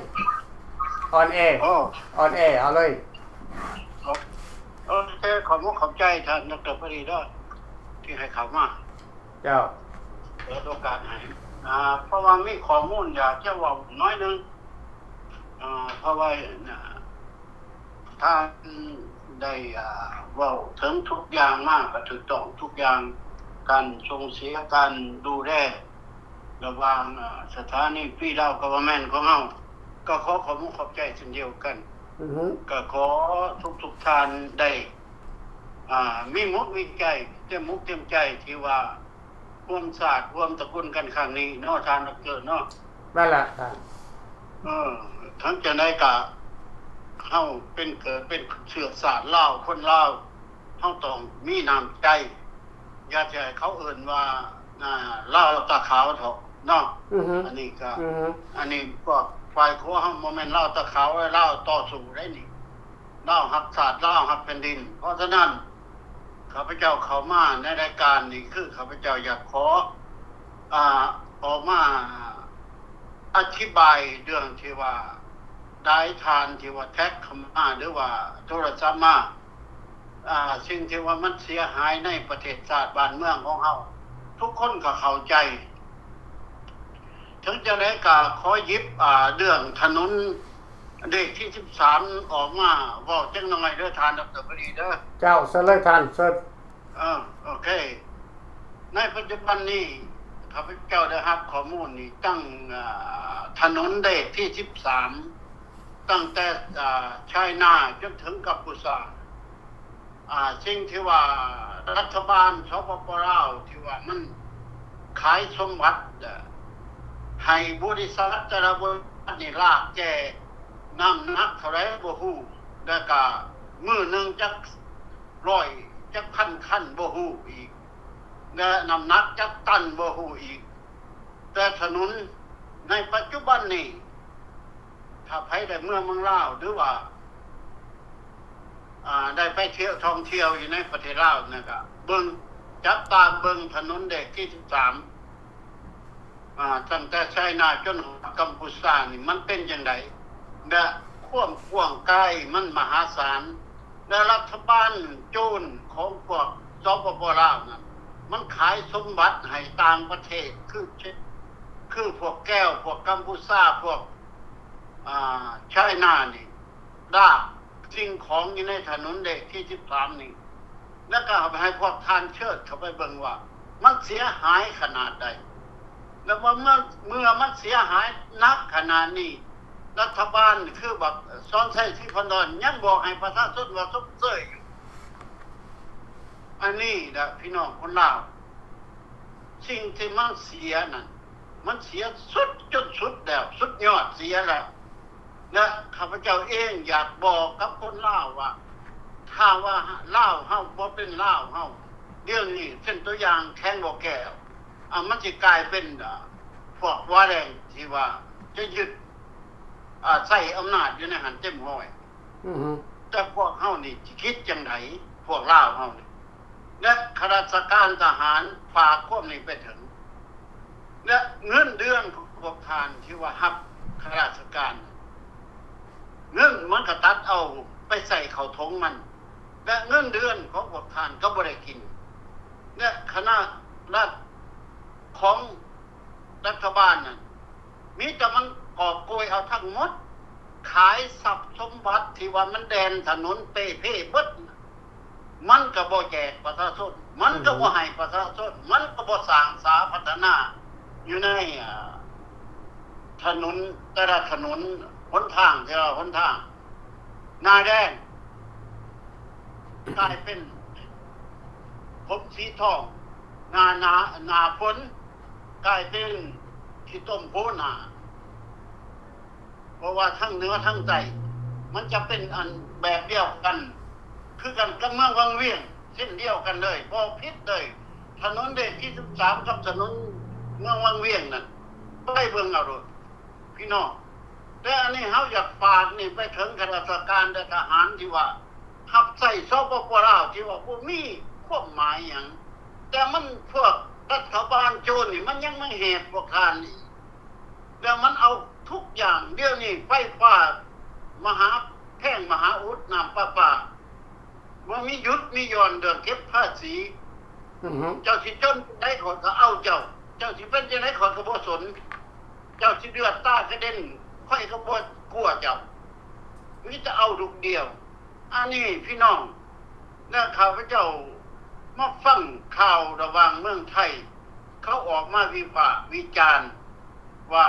ອອນແອ ໂອ້ ອອນແອ ເອົາເລີຍ. ໂອເຄ ຂອບມຸກຂອບໃຈທ່ານດອກເຕີ ພໍດີເດີ ທີ່ໃຫ້ເຂົ້າມາ. ເຈົ້າ ເປີດໂອກາດໃຫ້ ອ່າ ເພາະວ່າມີຂໍ້ມູນຢາກຈະເວົ້າໜ້ອຍໜຶ່ງ ອ່າ ເພາະວ່າ ທ່ານໄດ້ ອ່າ ເວົ້າເຖິງທຸກຢ່າງມາກໍຖືກຕ້ອງທຸກຢ່າງ ການສົ່ງເສຍ ການດູແລລະຫວ່າງ ອ່າ ສະຖານີ Free Lao Government ຂອງເຮົາ ກໍຂໍຂອບມຸກຂອບໃຈເຊັ່ນດຽວກັນ. ກໍຂໍທຸກໆທ່ານໄດ້ ອ່າ ມີມຸກມີໃຈ ເຕັມມຸກເຕັມໃຈທີ່ວ່າ ຮ່ວມຊາດຮ່ວມຕະກຸນກັນຄັ້ງນີ້ເນາະ ທ່ານດອກເຕີເນາະ. ແມ່ນລະທ່ານ. ເອີ ທັງຈັ່ງໃດກະ ເຮົາເປັນເກີດເປັນເຊື້ອຊາດລາວ ຄົນລາວ ເຮົາຕ້ອງມີນ້ຳໃຈ ຢ່າຊິໃຫ້ເຂົາເອີ້ນວ່າ ອ່າ ລາວຕາຂາວເຖາະເນາະ. ອັນນີ້ກະ ອັນນີ້ພວກຝ່າຍຂົວເຮົາບໍ່ແມ່ນລາວຕາຂາວ ລາວຕໍ່ສູ້ໄດ໋ນີ້. ລາວຮັກຊາດ ລາວຮັກແຜ່ນດິນ. ເພາະສະນັ້ນ ຂ້າພະເຈົ້າເຂົ້າມາໃນລາຍການນີ້ ຄືຂ້າພະເຈົ້າຢາກຂໍ ອາ ອອກມາອະທິບາຍເລື່ອງທີ່ວ່າ ຫຼາຍທ່ານທີ່ວ່າແທັກເຂົ້າມາ ຫຼືວ່າໂທລະສັບມາ ອາ ສິ່ງທີ່ວ່າມັນເສຍຫາຍໃນປະເທດຊາດບ້ານເມືອງຂອງເຮົາ ທຸກຄົນກໍເຂົ້າໃຈ. ເຖິງຈັ່ງໃດກໍຂໍຫຍິບ ອາ ເລື່ອງຖະໜົນ ເລກທີສິບສາມອອກມາເວົ້າຈັກໜ່ອຍເດີທ່ານດອກເຕີ ພໍດີເດີ. ເຈົ້າ ເຊີນເລີຍທ່ານ ເຊີນ. ເອີ ໂອເຄ. ໃນປັດຈຸບັນນີ້ ຂ້າພະເຈົ້າໄດ້ຮັບຂໍ້ມູນນີ້ ຕັ້ງ ອາ ຖະໜົນເລກທີສິບສາມ ຕັ້ງແຕ່ ອາ ໄຊນາຈົນເຖິງກັມພູຊາ. ອາ ສິ່ງທີ່ວ່າລັດຖະບານ ສປປ ລາວ ທີ່ວ່າມັນຂາຍສົມບັດໃຫ້ບໍລິສັດແຕ່ລະບໍລິສັດນີ້ ລາກແກ່ ນ້ຳໜັກເທົ່າໃດບໍ່ຮູ້ ແລ້ວກະມື້ໜຶ່ງຈັກຮ້ອຍ ຈັກພັນຄັນບໍ່ຮູ້ອີກ ແລະ ນ້ຳໜັກຈັກຕັນບໍ່ຮູ້ອີກ. ແຕ່ຖະໜົນໃນປັດຈຸບັນນີ້ ຖ້າໃຜໄດ້ເມືອເມືອງລາວ ຫຼືວ່າ ອາ ໄດ້ໄປທ່ຽວທ່ອງທ່ຽວຢູ່ໃນປະເທດລາວນະ ກະເບິ່ງ ຈັບຕາເບິ່ງຖະໜົນເລກທີສິບສາມ ອາ ຕັ້ງແຕ່ໄຊນາຈົນຮອດກັມພູຊານີ້ ມັນເປັນຈັ່ງໃດ ແລະ ຄວາມກວ້າງໄກມັນມະຫາສານ ແລະ ລັດຖະບານໂຈນຂອງພວກ ສປປ ລາວນັ້ນ ມັນຂາຍສົມບັດໃຫ້ຕ່າງປະເທດ ຄື ຄືພວກແກວ ພວກກັມພູຊາ ພວກ ອາ ໄຊນານີ້ ລາກສິ່ງຂອງຢູ່ໃນຖະໜົນເລກທີສິບສາມນີ້ ແລ້ວກໍໃຫ້ພວກທ່ານເຊີດເຂົ້າໄປເບິ່ງວ່າ ມັນເສຍຫາຍຂະໜາດໃດ ແລ້ວວ່າເມື່ອ ເມື່ອມັນເສຍຫາຍໜັກຂະໜາດນີ້ ລັດຖະບານຄືບັກສອນໄຊ ສີພັນດອນ ຍັງບອກໃຫ້ປະຊາຊົນວ່າຊົມເຊີຍຢູ່. ອັນນີ້ລະ ພີ່ນ້ອງຄົນລາວ ສິ່ງທີ່ມັນເສຍນັ້ນ ມັນເສຍສຸດຈົນສຸດແລ້ວ ສຸດຍອດເສຍແລ້ວ ແລະ ຂ້າພະເຈົ້າເອງຢາກບອກກັບຄົນລາວວ່າ ຖ້າວ່າລາວເຮົາບໍ່ເປັນລາວເຮົາ ດຽວນີ້ເຊັ່ນຕົວຢ່າງແຂວງບໍ່ແກ້ວ ອາ ມັນຊິກາຍເປັນ ອາ ພວກວາແດງທີ່ວ່າຈະຍຶດ ອາ ໃຊ້ອຳນາດຢູ່ໃນຫັ້ນເຕັມຮ້ອຍ. ອືຮຶ ແຕ່ພວກເຮົານີ້ຊິຄິດຈັ່ງໃດ ພວກລາວເຮົານີ້ ແລະ ຂ້າລາຊະການທະຫານ ຝາກຄວາມນີ້ໄປເຖິງ ແລະ ເງິນເດືອນຂອງພວກທ່ານທີ່ວ່າຮັບຂ້າລາຊະການ ເງິນມັນກໍຕັດເອົາໄປໃສ່ເຂົ້າຖົງມັນ ແລະ ເງິນເດືອນຂອງພວກທ່ານກໍບໍ່ໄດ້ກິນ ແລະ ຄະນະລັດຂອງລັດຖະບານນັ້ນ ມີແຕ່ມັນກອບໂກຍເອົາທັງໝົດ ຂາຍຊັບສົມບັດທີ່ວ່າມັນແດນຖະໜົນເປ່ເພເບິດ ມັນກໍບໍ່ແຈກປະຊາຊົນ ມັນກໍບໍ່ໃຫ້ປະຊາຊົນ ມັນກໍບໍ່ສ້າງສາພັດທະນາຢູ່ໃນ ອາ ຖະໜົນ ແຕ່ລະຖະໜົນ ຫົນທາງ ແຕ່ລະຫົນທາງ ໜ້າແລ້ງກາຍເປັນຜົມສີທອງ ໜ້າ ໜ້າ ໜ້າຝົນກາຍເປັນຂີ້ຕົມໂພນາ ເພາະວ່າທັງເໜືອທັງໃຕ້ ມັນຈະເປັນອັນແບບດຽວກັນ ຄືກັນກັບເມືອງວັງວຽງ ເຊັ່ນດຽວກັນເລີຍ ບໍ່ຜິດເລີຍ ຖະໜົນເລກທີສິບສາມ ກັບຖະໜົນເມືອງວັງວຽງນັ້ນ ໄປເບິ່ງເອົາໂລດ ພີ່ນ້ອງ. ແຕ່ອັນນີ້ເຮົາຢາກຝາກນີ້ໄປເຖິງຂ້າລາຊະການ ແລະ ທະຫານທີ່ວ່າຮັບໃຊ້ ສປປ ລາວ ທີ່ວ່າບໍ່ມີຄວາມໝາຍຫຍັງ ແຕ່ມັນພວກລັດຖະບານໂຈນນີ້ ມັນຍັງມາແຫກພວກທ່ານອີກ ແລ້ວມັນເອົາທຸກຢ່າງ ດຽວນີ້ໄຟຟ້າ ມະຫາ ແພງມະຫາອຸດ ນ້ຳປະປາ ບໍ່ມີຢຸດມີຢ່ອນເລື່ອງເກັບພາສີ ອືຮຶ ເຈົ້າຊິຈົນຈັ່ງໃດຂ້ອຍກໍເອົາເຈົ້າ ເຈົ້າຊິເປັນຈັ່ງໃດຂ້ອຍກໍບໍ່ສົນ ເຈົ້າຊິເລືອດຕາກະເດັນ ຂ້ອຍກໍບໍ່ກົວເຈົ້າ ມີແຕ່ເອົາລູກດຽວ. ອັນນີ້ພີ່ນ້ອງ ແລະ ຂ້າພະເຈົ້າມາຟັງຂ່າວລະຫວ່າງເມືອງໄທ ເຂົາອອກມາວິພາກວິຈານວ່າ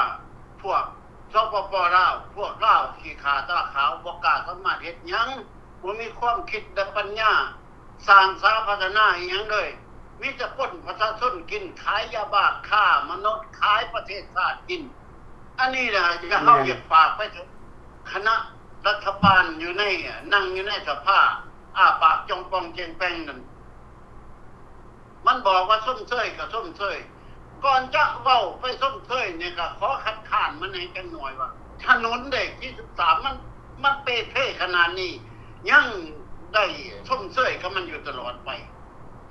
ພວກ ສປປ ລາວ ພວກລາວຂີ້ຂ້າຕາຂາວ ບໍ່ກ້າສາມາດເຮັດຫຍັງ ບໍ່ມີຄວາມຄິດ ແລະ ປັນຍາ ສ້າງສາພັດທະນາອີ່ຫຍັງເລີຍ ມີແຕ່ປຸ້ນປະຊາຊົນກິນ ຂາຍຢາບ້າ ຄ້າມະນຸດ ຂາຍປະເທດຊາດກິນ. ອັນນີ້ລະ ເຮົາຢາກຝາກໄປເຖິງຄະນະລັດຖະບານຢູ່ໃນ ນັ່ງຢູ່ໃນສະພາ ອ້າປາກຈ່ອງປ່ອງເຈັງແປ່ງນັ້ນ ມັນບອກວ່າຊົມເຊີຍກໍຊົມເຊີຍ ກ່ອນຈະເວົ້າໄປຊົມເຊີຍນີ້ ກໍຂໍຄັດຄ້ານມັນແດ່ຈັກໜ່ອຍວ່າ ຖະໜົນເລກທີສິບສາມ ມັນ ມັນເປ່ເພຂະໜາດນີ້ ຍັງໄດ້ຊົມເຊີຍກັບມັນຢູ່ຕະຫຼອດໄປ.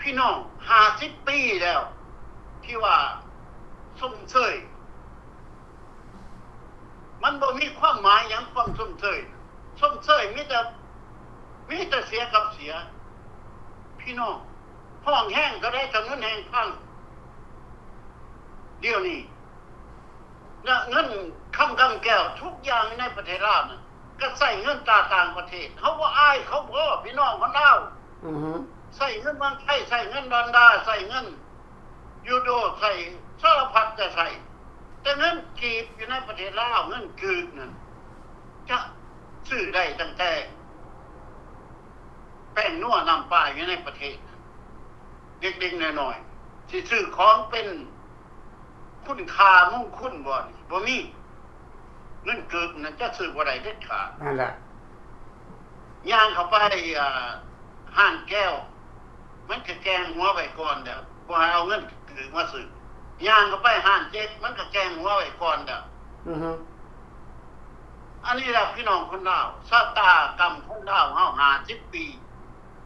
ພີ່ນ້ອງ ຫ້າສິບປີແລ້ວ ທີ່ວ່າຊົມເຊີຍ ມັນບໍ່ມີຄວາມໝາຍຫຍັງ ຄວາມຊົມເຊີຍ ຊົມເຊີຍມີແຕ່ ມີແຕ່ເສຍກັບເສຍ ພີ່ນ້ອງ. ຮ້ອງແຮງເທົ່າໃດ ຖະໜົນແຮງພັງ ດຽວນີ້ ເງິນຄຳກຳແກ້ວ ທຸກຢ່າງໃນປະເທດລາວນັ້ນ ກໍໃຊ້ເງິນຕາຕ່າງປະເທດ. ເຮົາບໍ່ອາຍເຂົາບໍ ພີ່ນ້ອງຄົນລາວ? ອືຮຶ. ໃຊ້ເງິນເມືອງໄທ, ໃຊ້ເງິນດອນລາ, ໃຊ້ເງິນຢູໂຣ, ໃຊ້ສາລະພັດຈະໃຊ້, ແຕ່ເງິນກີບຢູ່ໃນປະເທດລາວ, ເງິນກີບນັ້ນ ຈະຊື້ໄດ້ຕັ້ງແຕ່ແປ້ງນົວນ້ຳປາຢູ່ໃນປະເທດ ເດັກໆນ້ອຍໆ ຊິຊື້ຂອງເປັນຄຸນຄ່າມຸງຄຸນບໍ່ນີ້ ບໍ່ມີ. ເງິນກີບນັ້ນຈະຊື້ບໍ່ໄດ້ເດັດຂາດ. ນັ້ນແຫຼະ. ຍ່າງເຂົ້າໄປ ອ່າ ຮ້ານແກ້ວ ມັນກະແກ່ງຫົວໄວ້ກ່ອນແລ້ວ ບໍ່ໃຫ້ເອົາເງິນຖືກມາຊື້. ຍ່າງເຂົ້າໄປຮ້ານເຈັກ ມັນກະແກ່ງຫົວໄວ້ກ່ອນແລ້ວ. ອືຮຶ. ອັນນີ້ລະພີ່ນ້ອງຄົນລາວ ຊະຕາກຳຄົນລາວເຮົາຫ້າສິບປີ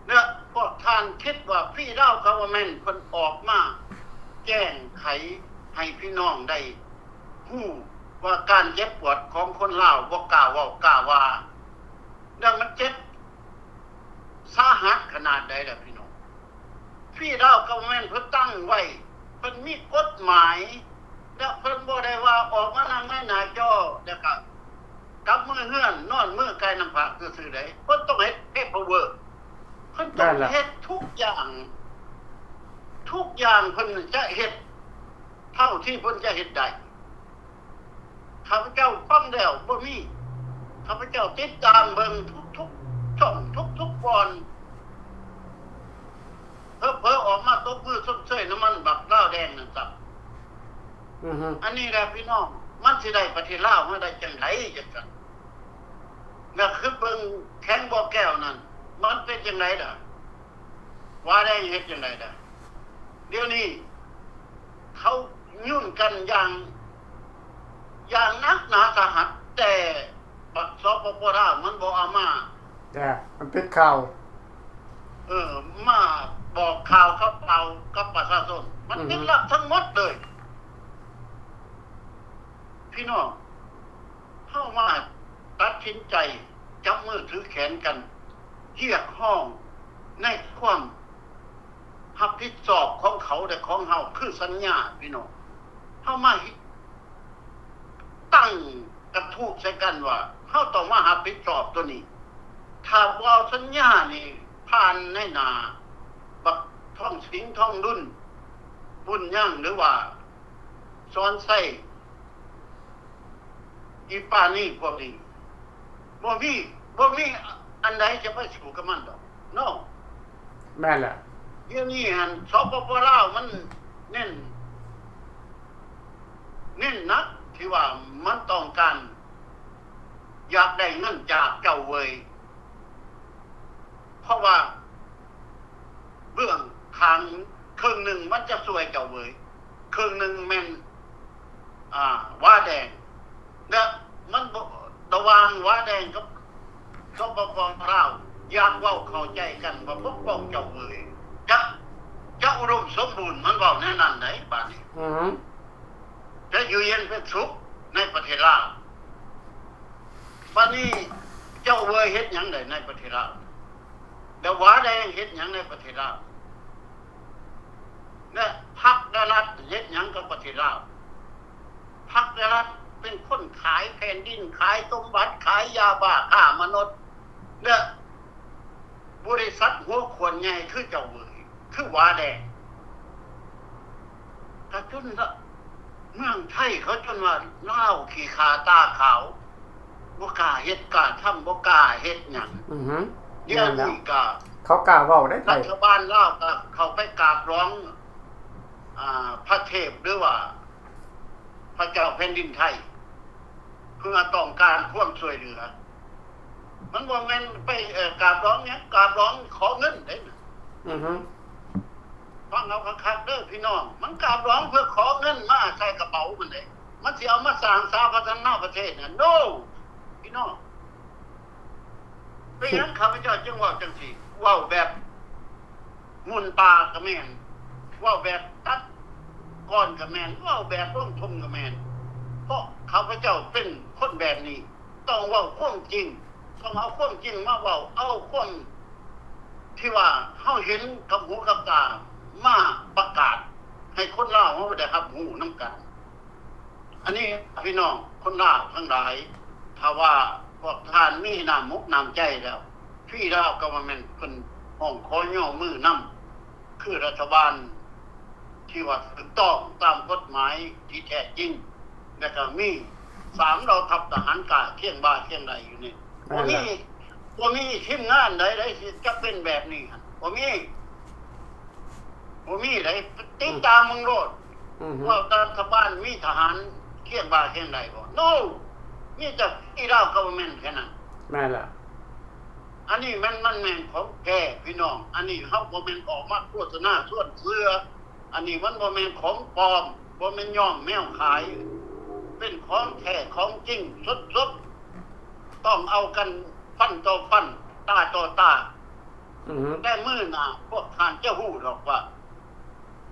ແລະ ພວກທ່ານຄິດວ່າ Free Lao Government ເພິ່ນອອກມາແຈ້ງໄຂໃຫ້ພີ່ນ້ອງໄດ້ຮູ້ວ່າ ການເຈັບປວດຂອງຄົນລາວ ບໍ່ກ້າເວົ້າກ້າວ່າ ແລ້ວມັນເຈັບສາຫັດຂະໜາດໃດລະພີ່ນ້ອງ? Free Lao Government ເພິ່ນຕັ້ງໄວ້ ເພິ່ນມີກົດໝາຍ ແລ້ວເພິ່ນບໍ່ໄດ້ວ່າອອກມານັ່ງໃນໜ້າຈໍ ແລ້ວກະກັບມືເຮືອນ ນອນມືກາຍນ້ຳພາກຊື່ໆໃດ. ເພິ່ນຕ້ອງເຮັດ paperwork ເພິ່ນຕ້ອງເຮັດທຸກຢ່າງ ທຸກຢ່າງເພິ່ນຈະເຮັດເທົ່າທີ່ເພິ່ນຈະເຮັດໄດ້. ຂ້າພະເຈົ້າຟັງແລ້ວບໍ່ມີ, ຂ້າພະເຈົ້າຕິດຕາມເບິ່ງທຸກໆຊ່ອງ ທຸກໆບ່ອນ, ເຜີໆອອກມາຕົບມືຊົມເຊີຍນຳມັນບັກລາວແດງນັ້ນຊ້ຳ. ອືຮຶ. ອັນນີ້ແຫຼະພີ່ນ້ອງ, ມັນຊິໄດ້ປະເທດລາວມາໄດ້ຈັ່ງໃດຈັ່ງຊັ້ນ? ແລ້ວຄິດເບິ່ງແຂວງບໍ່ແກ້ວນັ້ນ ມັນເປັນຈັ່ງໃດລະ? ຫວາແດງເຮັດຈັ່ງໃດລະ? ດຽວນີ້ເຂົາຫຍຸ້ນກັນຢ່າງ ຢ່າງໜັກໜາສາຫັດ, ແຕ່ບັກ ສປປ ລາວ ມັນບໍ່ເອົາມາ ແຕ່ມັນປິດຂ່າວ ເອີ ມາບອກຂ່າວກັບ ເອົາກັບປະຊາຊົນ, ມັນ ອືຮຶ ປິດລັບທັງໝົດເລີຍ. ພີ່ນ້ອງ ເຮົາມາຕັດສິນໃຈຈັບມືຖືແຂນກັນ ຮຽກຮ້ອງໃນຄວາມຮັບຜິດຊອບຂອງເຂົາ ແລະ ຂອງເຮົາ ຄືສັນຍາ ພີ່ນ້ອງ. ເຮົາມາຕັ້ງກະທູບໃສ່ກັນວ່າ ເຮົາຕ້ອງມາຮັບຜິດຊອບໂຕນີ້. ຖ້າບໍ່ເອົາສັນຍານີ້ຜ່ານໃນໜ້າ ບັກທອງສິງ ທອງລຸນ ບຸນຍັງ ຫຼືວ່າ ສອນໄຊ ອີປານີ້ ພວກນີ້ ບໍ່ມີ ບໍ່ມີອັນໃດຈະໄປສູ້ກັບມັນດອກເນາະ. ແມ່ນແຫຼະ. ດຽວນີ້ຫັ້ນ ສປປ ລາວ ມັນເນັ້ນ ເນັ້ນໜັກທີ່ວ່າມັນຕ້ອງການ ຢາກໄດ້ເງິນຈາກເຈົ້າເວີຍ ເພາະວ່າເບື້ອງຂ້າງເຄິ່ງໜຶ່ງມັນຈະຊ່ວຍເຈົ້າເວີຍ, ເຄິ່ງໜຶ່ງແມ່ນ ອ່າ ຫວາແດງ ແລະ ມັນບໍ່ ລະຫວ່າງຫວາແດງກັບ ສປປ ລາວ ຢາກເວົ້າເຂົ້າໃຈກັນວ່າປົກປ້ອງເຈົ້າເວີຍ ຈະ ຈະອຸດົມສົມບູນ, ມັນເວົ້າແນວນັ້ນໃດ໋ບາດນີ້. ອືຮຶ. ຈະຢູ່ເຢັນເປັນສຸກໃນປະເທດລາວ. ບາດນີ້ເຈົ້າເວີຍເຮັດຫຍັງໄດ້ໃນປະເທດລາວ? ແລ້ວຫວາແດງເຮັດຫຍັງໃນປະເທດລາວ? ແລະ ພັກ ແລະ ລັດເຮັດຫຍັງກັບປະເທດລາວ? ພັກ ແລະ ລັດເປັນຄົນຂາຍແຜ່ນດິນ, ຂາຍສົມບັດ, ຂາຍຢາບ້າ, ຄ້າມະນຸດ ແລະ ບໍລິສັດຫົວຂວນໃຫຍ່ຄືເຈົ້າເວີຍ ຄືຫວາແດງ. ກະຈົນລະ ເມືອງໄທເຂົາຈົນວ່າລາວຂີ້ຂ້າຕາຂາວ ບໍ່ກ້າເຮັດກ້າທຳ ບໍ່ກ້າເຮັດຫຍັງ. ອືຮຶ. ດຽວນີ້ກະ ເຂົາກ້າເວົ້າໄດ້ໄທ ລັດຖະບານລາວກະເຂົ້າໄປກາບຫຼວງ ອ່າ ພະເທບ ຫຼືວ່າ ພະເຈົ້າແຜ່ນດິນໄທ ເພື່ອຕ້ອງການຄວາມຊ່ວຍເຫຼືອ. ມັນບໍ່ແມ່ນໄປ ເອີ ກາບຫຼວງຫຍັງ, ກາບຫຼວງຂໍເງິນເດ້. ອືຮຶ. ຟັງເອົາຄັກໆເດີພີ່ນ້ອງ, ມັນກາບຫຼວງເພື່ອຂໍເງິນມາໃສ່ກະເປົາມັນເດ້, ມັນຊິເອົາມາສ້າງສາພັດທະນາປະເທດນະ. No ພີ່ນ້ອງ. ເປັນຫຍັງຂ້າພະເຈົ້າຈຶ່ງເວົ້າຈັ່ງຊີ້? ເວົ້າແບບໝຸ່ນປາກະແມ່ນ, ເວົ້າແບບຕັດກ້ອນກະແມ່ນ, ເວົ້າແບບລົງທຸ່ມກະແມ່ນ, ເພາະຂ້າພະເຈົ້າເປັນຄົນແບບນີ້, ຕ້ອງເວົ້າຄວາມຈິງ, ຕ້ອງເອົາຄວາມຈິງມາເວົ້າ, ເອົາຄວາມທີ່ວ່າເຮົາເຫັນກັບຫູກັບຕາມາປະກາດໃຫ້ຄົນລາວເຮົາໄດ້ຮັບຮູ້ນຳກັນ. ອັນນີ້ພີ່ນ້ອງຄົນລາວທັງຫຼາຍ ຖ້າວ່າ ພວກທ່ານມີນ້ຳອົກນ້ຳໃຈແລ້ວ Free Lao Government ເພິ່ນຮ້ອງຂໍຍໍມືນຳ ຄືລັດຖະບານທີ່ວ່າຖືກຕ້ອງຕາມກົດໝາຍທີ່ແທ້ຈິງ ແລະກໍມີສາມເຫຼົ່າທັບທະຫານກ້າຄຽງບ່າຄຽງໄດ້ຢູ່ນີ້. ບໍ່ມີ ບໍ່ມີທີມງານໃດໆຊິຈະເປັນແບບນີ້ຫັ້ນ ບໍ່ມີ ບໍ່ມີໃດ. ຕິດຕາມເບິ່ງໂລດ ອືຮຶ ວ່າລັດຖະບານມີທະຫານຄຽງບ່າຄຽງໄດ້ບໍ່? No! ມີແຕ່ Free Lao Government ແຄ່ນັ້ນ. ແມ່ນລະ. ອັນນີ້ມັນ ມັນແມ່ນຂອງແທ້ພີ່ນ້ອງ. ອັນນີ້ເຮົາບໍ່ແມ່ນອອກມາໂຄສະນາຊວນເຊື່ອ. ອັນນີ້ມັນບໍ່ແມ່ນຂອງປອມ, ບໍ່ແມ່ນຍ້ອມແມວຂາຍ. ເປັນຂອງແທ້ຂອງຈິງສົດໆ. ຕ້ອງເອົາກັນຟັນຕໍ່ຟັນ, ຕາຕໍ່ຕາ. ອືຮຶ ແຕ່ມື້ໜ້າພວກທ່ານຈະຮູ້ດອກວ່າ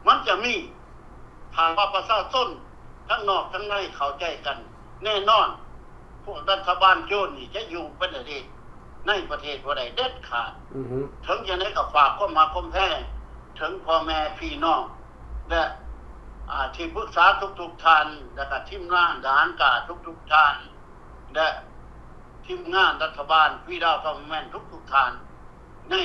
ມັນຈະມີ ຖ້າວ່າປະຊາຊົນທັງນອກທັງໃນເຂົ້າໃຈກັນ, ແນ່ນອນ ພວກລັດຖະບານໂຈນນີ້ຈະຢູ່ປະເທດ ໃນປະເທດບໍ່ໄດ້ເດັດຂາດ. ອືຮຶ ເຖິງຈັ່ງໃດກໍຝາກຄວາມຮັກຄວາມແພງເຖິງພໍ່ແມ່ພີ່ນ້ອງ ແລະ ອາ ທີ່ປຶກສາທຸກໆທ່ານ ແລະກະທີມງານທະຫານກ້າທຸກໆທ່ານ ແລະ ທີມງານລັດຖະບານ Free Lao Government ທຸກໆທ່ານ ໃນ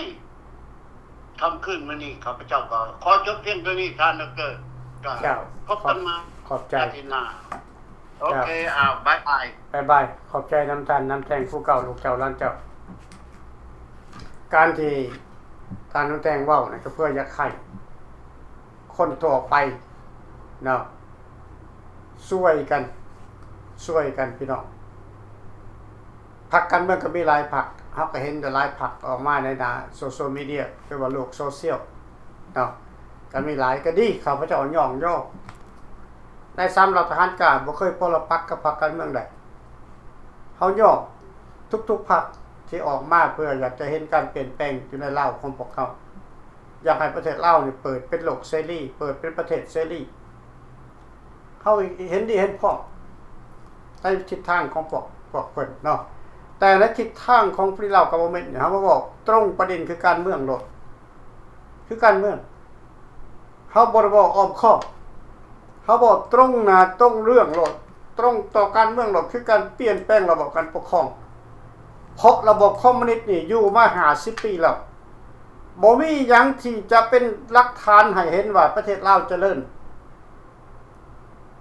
ຄ່ຳຄືນມື້ນີ້ ຂ້າພະເຈົ້າກໍຂໍຈົບພຽງເທົ່ານີ້ ທ່ານດອກເຕີ. ກໍ ເຈົ້າ ພົບກັນໃໝ່ ຂອບ ຂອບໃຈ ອາທິດໜ້າ. ໂອເຄ ເຈົ້າ ອ້າວ ບາຍບາຍ. ບາຍບາຍ. ຂອບໃຈນຳທ່ານນຳແຕ່ງຜູ້ເກົ່າ ລູກເຈົ້າຫຼານເຈົ້າ. ການທີ່ທ່ານນຳແຕ່ງເວົ້ານັ້ນ ກໍເພື່ອຢາກໃຫ້ຄົນທົ່ວໄປເນາະ ຊ່ວຍກັນ ຊ່ວຍກັນພີ່ນ້ອງ. ພັກການເມືອງກໍມີຫຼາຍພັກ ເຮົາກໍເຫັນແຕ່ຫຼາຍພັກອອກມາໃນໜ້າໂຊຊຽວມີເດຍ ຫຼືວ່າໂລກໂຊຊຽວເນາະ ກໍມີຫຼາຍ ກໍດີ ຂ້າພະເຈົ້າຍ້ອງຍໍ. ໃນສາມເຫຼົ່າທະຫານກ້າບໍ່ເຄີຍປໍລະປັກກັບພັກການເມືອງໃດ. ເຮົາຍ້ອງທຸກໆພັກທີ່ອອກມາເພື່ອຢາກຈະເຫັນການປ່ຽນແປງຢູ່ໃນລາວຂອງພວກເຮົາ. ຢາກໃຫ້ປະເທດລາວນີ້ເປີດເປັນໂລກເສລີ, ເປີດເປັນປະເທດເສລີ. ເຮົາເຫັນດີເຫັນພ້ອມໃນທິດທາງຂອງພວກ ພວກເພິ່ນເນາະ. ແຕ່ໃນທິດທາງຂອງ Free Lao Government ນີ້ ເຮົາມາເວົ້າຕົງປະເດັນ ຄືການເມືອງໂລດ ຄືການເມືອງ. ເຮົາບໍ່ໄດ້ເວົ້າອ້ອມຄ້ອມ ເຮົາເວົ້າຕົງໜ້າຕົງເລື່ອງໂລດ ຕົງຕໍ່ການເມືອງໂລດ ຄືການປ່ຽນແປງລະບອບການປົກຄອງ. ເພາະລະບອບຄອມມູນິດນີ້ຢູ່ມາຫ້າສິບປີແລ້ວ ບໍ່ມີຫຍັງທີ່ຈະເປັນຫຼັກຖານໃຫ້ເຫັນວ່າປະເທດລາວຈະເລີນ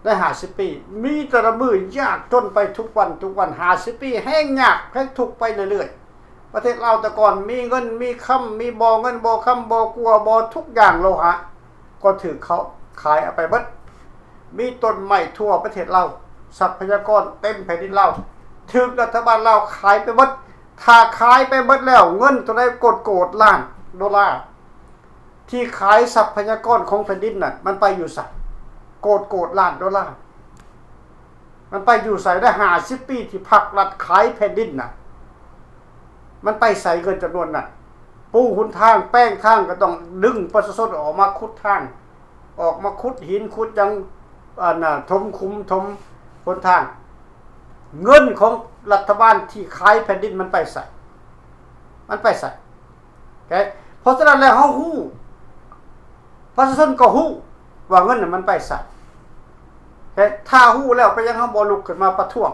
ໃນຫ້າສິບປີ. ມີແຕ່ລະມື້ຍາກຈົນໄປທຸກວັນ ທຸກວັນ. ຫ້າສິບປີແຮ່ງຍາກ ແຮ່ງທຸກໄປເລື້ອຍໆ. ປະເທດລາວແຕ່ກ່ອນມີເງິນມີຄຳ ມີບໍ່ເງິນບໍ່ຄຳ ບໍ່ກົວບໍ່ ທຸກຢ່າງໂລຫະ ກໍຖືກເຂົາຂາຍເອົາໄປເບິດ. ມີຕົ້ນໄມ້ທົ່ວປະເທດລາວ ຊັບພະຍາກອນເຕັມແຜ່ນດິນລາວ ຖືກລັດຖະບານລາວຂາຍໄປເບິດ. ຖ້າຂາຍໄປເບິດແລ້ວ ເງິນເທົ່າໃດໂກດໆລ້ານໂດລາ ທີ່ຂາຍຊັບພະຍາກອນຂອງແຜ່ນດິນນັ້ນ ມັນໄປຢູ່ໃສ? ໂກດໆລ້ານໂດລາ ມັນໄປຢູ່ໃສ? ໄດ້ຫ້າສິບປີທີ່ພັກລັດຂາຍແຜ່ນດິນນະ ມັນໄປໃສເງິນຈຳນວນນັ້ນ? ປູຫົນທາງ ແປງທາງ ກໍຕ້ອງດຶງປະຊາຊົນອອກມາຂຸດທາງ ອອກມາຂຸດຫີນຂຸດຫຍັງ ອັນນ່າ ຖົມຂຸມຖົມຫົນທາງ. ເງິນຂອງລັດຖະບານທີ່ຂາຍແຜ່ນດິນມັນໄປໃສ? ມັນໄປໃສ? ເພາະສະນັ້ນແລ້ວເຮົາຮູ້ ປະຊາຊົນກໍຮູ້ວ່າເງິນນັ້ນມັນໄປໃສ. ແຕ່ຖ້າຮູ້ແລ້ວ ເປັນຫຍັງເຮົາບໍ່ລຸກຂຶ້ນມາປະທ້ວງ?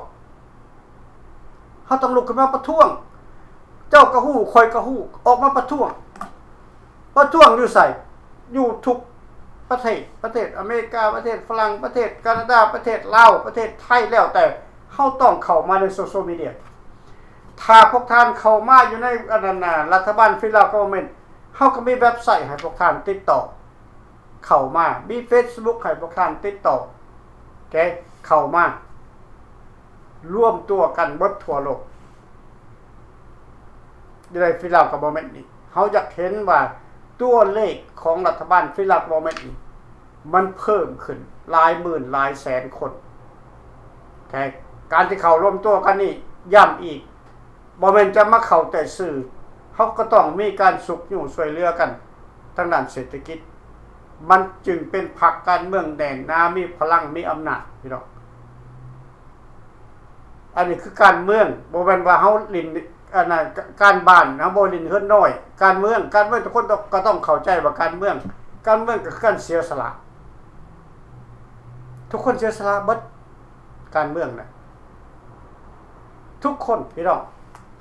ເຮົາຕ້ອງລຸກຂຶ້ນມາປະທ້ວງ. ເຈົ້າກໍຮູ້ ຂ້ອຍກໍຮູ້ ອອກມາປະທ້ວງ. ປະທ້ວງຢູ່ໃສ? ຢູ່ທຸກປະເທດ ປະເທດອາເມລິກາ ປະເທດຝຣັ່ງ ປະເທດການາດາ ປະເທດລາວ ປະເທດໄທ ແລ້ວແຕ່. ເຮົາຕ້ອງເຂົ້າມາໃນໂຊຊຽວມີເດຍ. ຖ້າພວກທ່ານເຂົ້າມາຢູ່ໃນ ອັນນັ້ນນະ ລັດຖະບານ Free Lao Government ເຮົາກໍມີເວັບໄຊໃຫ້ພວກທ່ານຕິດຕໍ່ເຂົ້າມາ ມີເຟສບຸກໃຫ້ພວກທ່ານຕິດຕໍ່ແກ່ເຂົ້າມາ ລວມຕົວກັນເບິດທົ່ວໂລກ ຢູ່ໃນ Free Lao Government ນີ້. ເຮົາຢາກເຫັນວ່າຕົວເລກຂອງລັດຖະບານ Free Lao Government ນີ້ ມັນເພີ່ມຂຶ້ນຫຼາຍໝື່ນຫຼາຍແສນຄົນ. ແຕ່ການທີ່ເຂົ້າລວມຕົວກັນນີ້ ຢ້ຳອີກ ບໍ່ແມ່ນຈະມາເຂົ້າແຕ່ຊື່, ເຮົາກໍຕ້ອງມີການຊຸກຍູ້ຊ່ວຍເຫຼືອກັນທາງດ້ານເສດຖະກິດ, ມັນຈຶ່ງເປັນພັກການເມືອງແໜ້ນໜາ, ມີພະລັງ, ມີອຳນາດ, ພີ່ນ້ອງ. ອັນນີ້ຄືການເມືອງ, ບໍ່ແມ່ນວ່າເຮົາຫຼິ້ນ ອັນນັ້ນ ການບ້ານ, ເຮົາບໍ່ຫຼິ້ນເຮືອນນ້ອຍ. ການເມືອງ, ການເມືອງທຸກຄົນກໍຕ້ອງເຂົ້າໃຈວ່າການເມືອງ, ການເມືອງກໍຄືການເສຍສະຫຼະ. ທຸກຄົນເສຍສະຫຼະເບິດ, ການເມືອງນະ. ທຸກຄົນພີ່ນ້ອງ.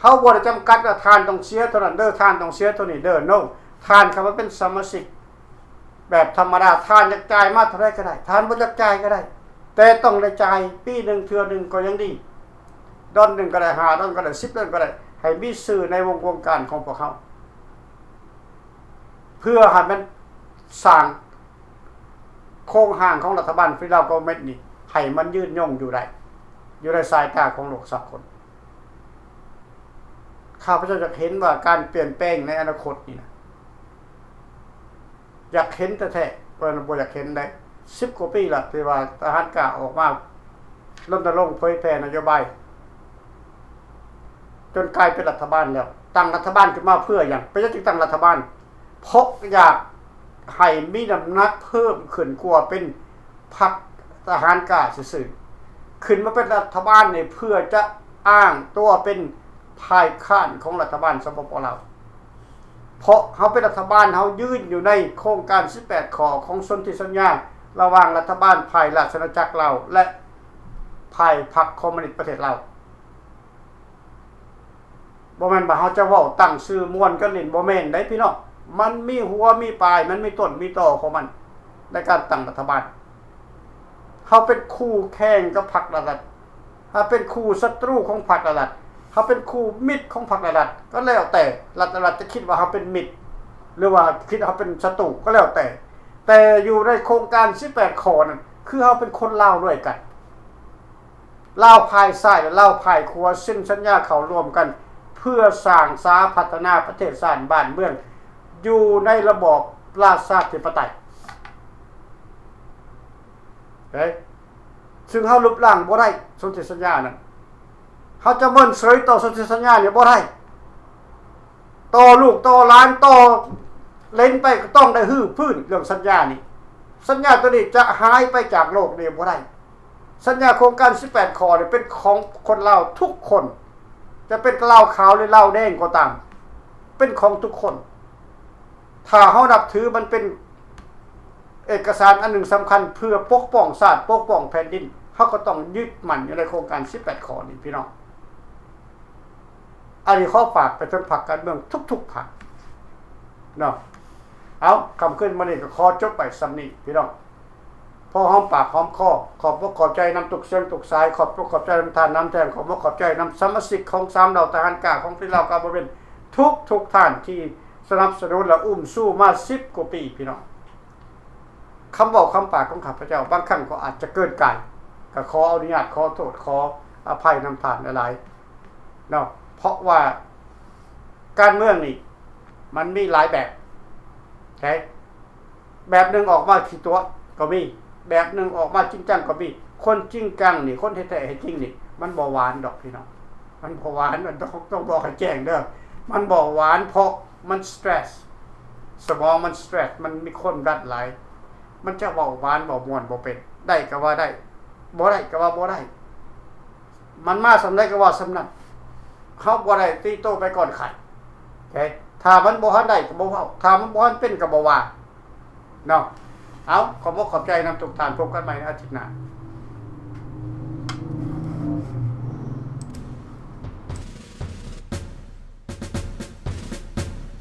ເຮົາບໍ່ໄດ້ຈຳກັດວ່າທ່ານຕ້ອງເສຍເທົ່ານັ້ນເດີ້ ທ່ານຕ້ອງເສຍເທົ່ານີ້ເດີ້ no. ທ່ານເຂົ້າມາເປັນສະມາຊິກແບບທຳມະດາ ທ່ານຢາກຈ່າຍມາເທົ່າໃດກໍໄດ້ ທ່ານບໍ່ຢາກຈ່າຍກໍໄດ້ ແຕ່ຕ້ອງໄດ້ຈ່າຍ ປີໜຶ່ງເທື່ອໜຶ່ງກໍຍັງດີ ດອນໜຶ່ງກໍໄດ້ ຫ້າດອນກໍໄດ້ ສິບດອນກໍໄດ້ ໃຫ້ມີຊື່ໃນວົງ ວົງການຂອງພວກເຮົາ ເພື່ອໃຫ້ມັນສ້າງໂຄງຮ່າງຂອງລັດຖະບານ Free Lao Government ນີ້ ໃຫ້ມັນຍືນຍົງຢູ່ໄດ້ ຢູ່ໃນສາຍຕາຂອງໂລກສາກົນ. ຂ້າພະເຈົ້າຢາກເຫັນວ່າການປ່ຽນແປງໃນອະນາຄົດນີ້ນະ ຢາກເຫັນແທ້ໆ ບໍ່ແມ່ນບໍ່ຢາກເຫັນໃດ໋. ສິບກວ່າປີລະ ທີ່ວ່າທະຫານກ້າອອກມາລົນນະລົງເຜີຍແຜ່ນະໂຍບາຍ ຈົນກາຍເປັນລັດຖະບານແລ້ວ. ຕັ້ງລັດຖະບານຂຶ້ນມາເພື່ອຫຍັງ? ເປັນຫຍັງຈຶ່ງຕັ້ງລັດຖະບານ? ເພາະຢາກໃຫ້ມີນ້ຳໜັກເພີ່ມຂຶ້ນກວ່າເປັນພັກທະຫານກ້າຊື່ໆ. ຂຶ້ນມາເປັນລັດຖະບານນີ້ເພື່ອຈະອ້າງຕົວເປັນຝ່າຍຄ້ານຂອງລັດຖະບານ ສປປ ລາວ. ເພາະເຮົາເປັນລັດຖະບານ ເຮົາຢືນຢູ່ໃນໂຄງການສິບແປດຂໍ້ຂອງສົນທິສັນຍາ ລະຫວ່າງລັດຖະບານຝ່າຍລາຊະອານາຈັກລາວ ແລະ ຝ່າຍພັກຄອມມູນິດປະເທດລາວ. ບໍ່ແມ່ນວ່າເຮົາຈະເວົ້າຕັ້ງຊື່ມ່ວນກັນຫຼິ້ນ ບໍ່ແມ່ນໃດ໋ພີ່ນ້ອງ. ມັນມີຫົວມີປາຍ ມັນມີຕົ້ນມີຕໍຂອງມັນ ໃນການຕັ້ງລັດຖະບານ. ເຮົາເປັນຄູ່ແຂ່ງກັບພັກລັດ ເຮົາເປັນຄູ່ສັດຕູຂອງພັກລັດ ເຮົາເປັນຄູ່ມິດຂອງພັກລັດ ກໍແລ້ວແຕ່ ລັດ ລັດຈະຄິດວ່າເຮົາເປັນມິດ ຫຼືວ່າຄິດເຮົາເປັນສັດຕູກໍແລ້ວແຕ່. ແຕ່ຢູ່ໃນໂຄງການສິບແປດຂໍ້ນັ້ນ ຄືເຮົາເປັນຄົນລາວດ້ວຍກັນ ລາວຝ່າຍຊ້າຍ ແລະ ລາວຝ່າຍຂວາ ເຊັນສັນຍາເຂົ້າຮ່ວມກັນ ເພື່ອສ້າງສາພັດທະນາປະເທດຊາດບ້ານເມືອງ ຢູ່ໃນລະບອບລາຊາທິປະໄຕ ເອີ ຊຶ່ງເຮົາລົບລ້າງບໍ່ໄດ້ ສົນທິສັນຍານັ້ນ. ເຮົາຈະເມີນເສີຍຕໍ່ສົນທິສັນຍານີ້ບໍ່ໄດ້. ຕໍ່ລູກຕໍ່ຫຼານຕໍ່ເຫຼັນໄປກໍຕ້ອງໄດ້ຮື້ຟື້ນເລື່ອງສັນຍານີ້. ສັນຍາໂຕນີ້ຈະຫາຍໄປຈາກໂລກນີ້ບໍ່ໄດ້. ສັນຍາໂຄງການສິບແປດຂໍ້ນີ້ເປັນຂອງຄົນລາວທຸກຄົນ ຈະເປັນລາວຂາວ ຫຼື ລາວແດງກໍຕາມ ເປັນຂອງທຸກຄົນ. ຖ້າເຮົານັບຖືມັນເປັນເອກະສານອັນໜຶ່ງສຳຄັນເພື່ອປົກປ້ອງຊາດ ປົກປ້ອງແຜ່ນດິນ ເຮົາກໍຕ້ອງຍຶດໝັ້ນຢູ່ໃນໂຄງການສິບແປດຂໍ້ນີ້ພີ່ນ້ອງ. ອັນນີ້ຂໍຝາກໄປເຖິງພັກການເມືອງທຸກໆພັກເນາະ. ເອົາ ຄ່ຳຄືນມື້ນີ້ກໍຂໍຈົບໄວ້ສ່ຳນີ້ພີ່ນ້ອງ. ພໍຫອມປາກຫອມຄໍ. ຂອບອົກຂອບໃຈນຳທຸກສຽງທຸກສາຍ. ຂອບອົກຂອບໃຈນຳທ່ານນຳແທ່ງ. ຂອບອົກຂອບໃຈນຳສະມາຊິກຂອງສາມເຫຼົ່າທະຫານກ້າຂອງ Free Lao Government ທຸກໆທ່ານທີ່ສະໜັບສະໜູນ ແລະ ອຸ້ມຊູມາສິບກວ່າປີພີ່ນ້ອງ. ຄຳເວົ້າຄຳປາກຂອງຂ້າພະເຈົ້າບາງຄັ້ງກໍອາດຈະເກີນກາຍ ກໍຂໍອະນຸຍາດ ຂໍໂທດ ຂໍອະໄພນຳທ່ານຫຼາຍໆເນາະ. ເພາະວ່າການເມືອງນີ້ມັນມີຫຼາຍແບບ ໂອເຄ. ແບບໜຶ່ງອອກມາຂີ້ຕົວະກໍມີ ແບບໜຶ່ງອອກມາຈິງຈັງກໍມີ. ຄົນຈິງຈັງນີ້ ຄົນແທ້ໆ ເຮັດຈິງນີ້ ມັນບໍ່ຫວານດອກພີ່ນ້ອງ ມັນບໍ່ຫວານ. ຕ້ອງ ຕ້ອງບອກໃຫ້ແຈ້ງເດີ້ ມັນບໍ່ຫວານ ເພາະມັນສະເຕຣສ ສະໝອງມັນສະເຕຣສ ມັນມີຄວາມດັນຫຼາຍ ມັນຈະເວົ້າຫວານເວົ້າມ່ວນບໍ່ເປັນ. ໄດ້ກໍວ່າໄດ້ ບໍ່ໄດ້ກໍວ່າບໍ່ໄດ້. ມັນມາສ່ຳໃດກໍເວົ້າສ່ຳນັ້ນ. ເຮົາບໍ່ໄດ້ຕີໂຕ້ໄປກ່ອນໃຜ ໂອເຄ. ຖ້າມັນບໍ່ທັນໄດ້ກໍບໍ່ເວົ້າ ຖ້າມັນບໍ່ທັນເປັນກໍບໍ່ວ່າເນາະ. ເອົາ ຂອບອົກຂອບໃຈນຳທຸກທ່ານ. ພົບກັນໃໝ່ໃນອາທິດໜ້າ.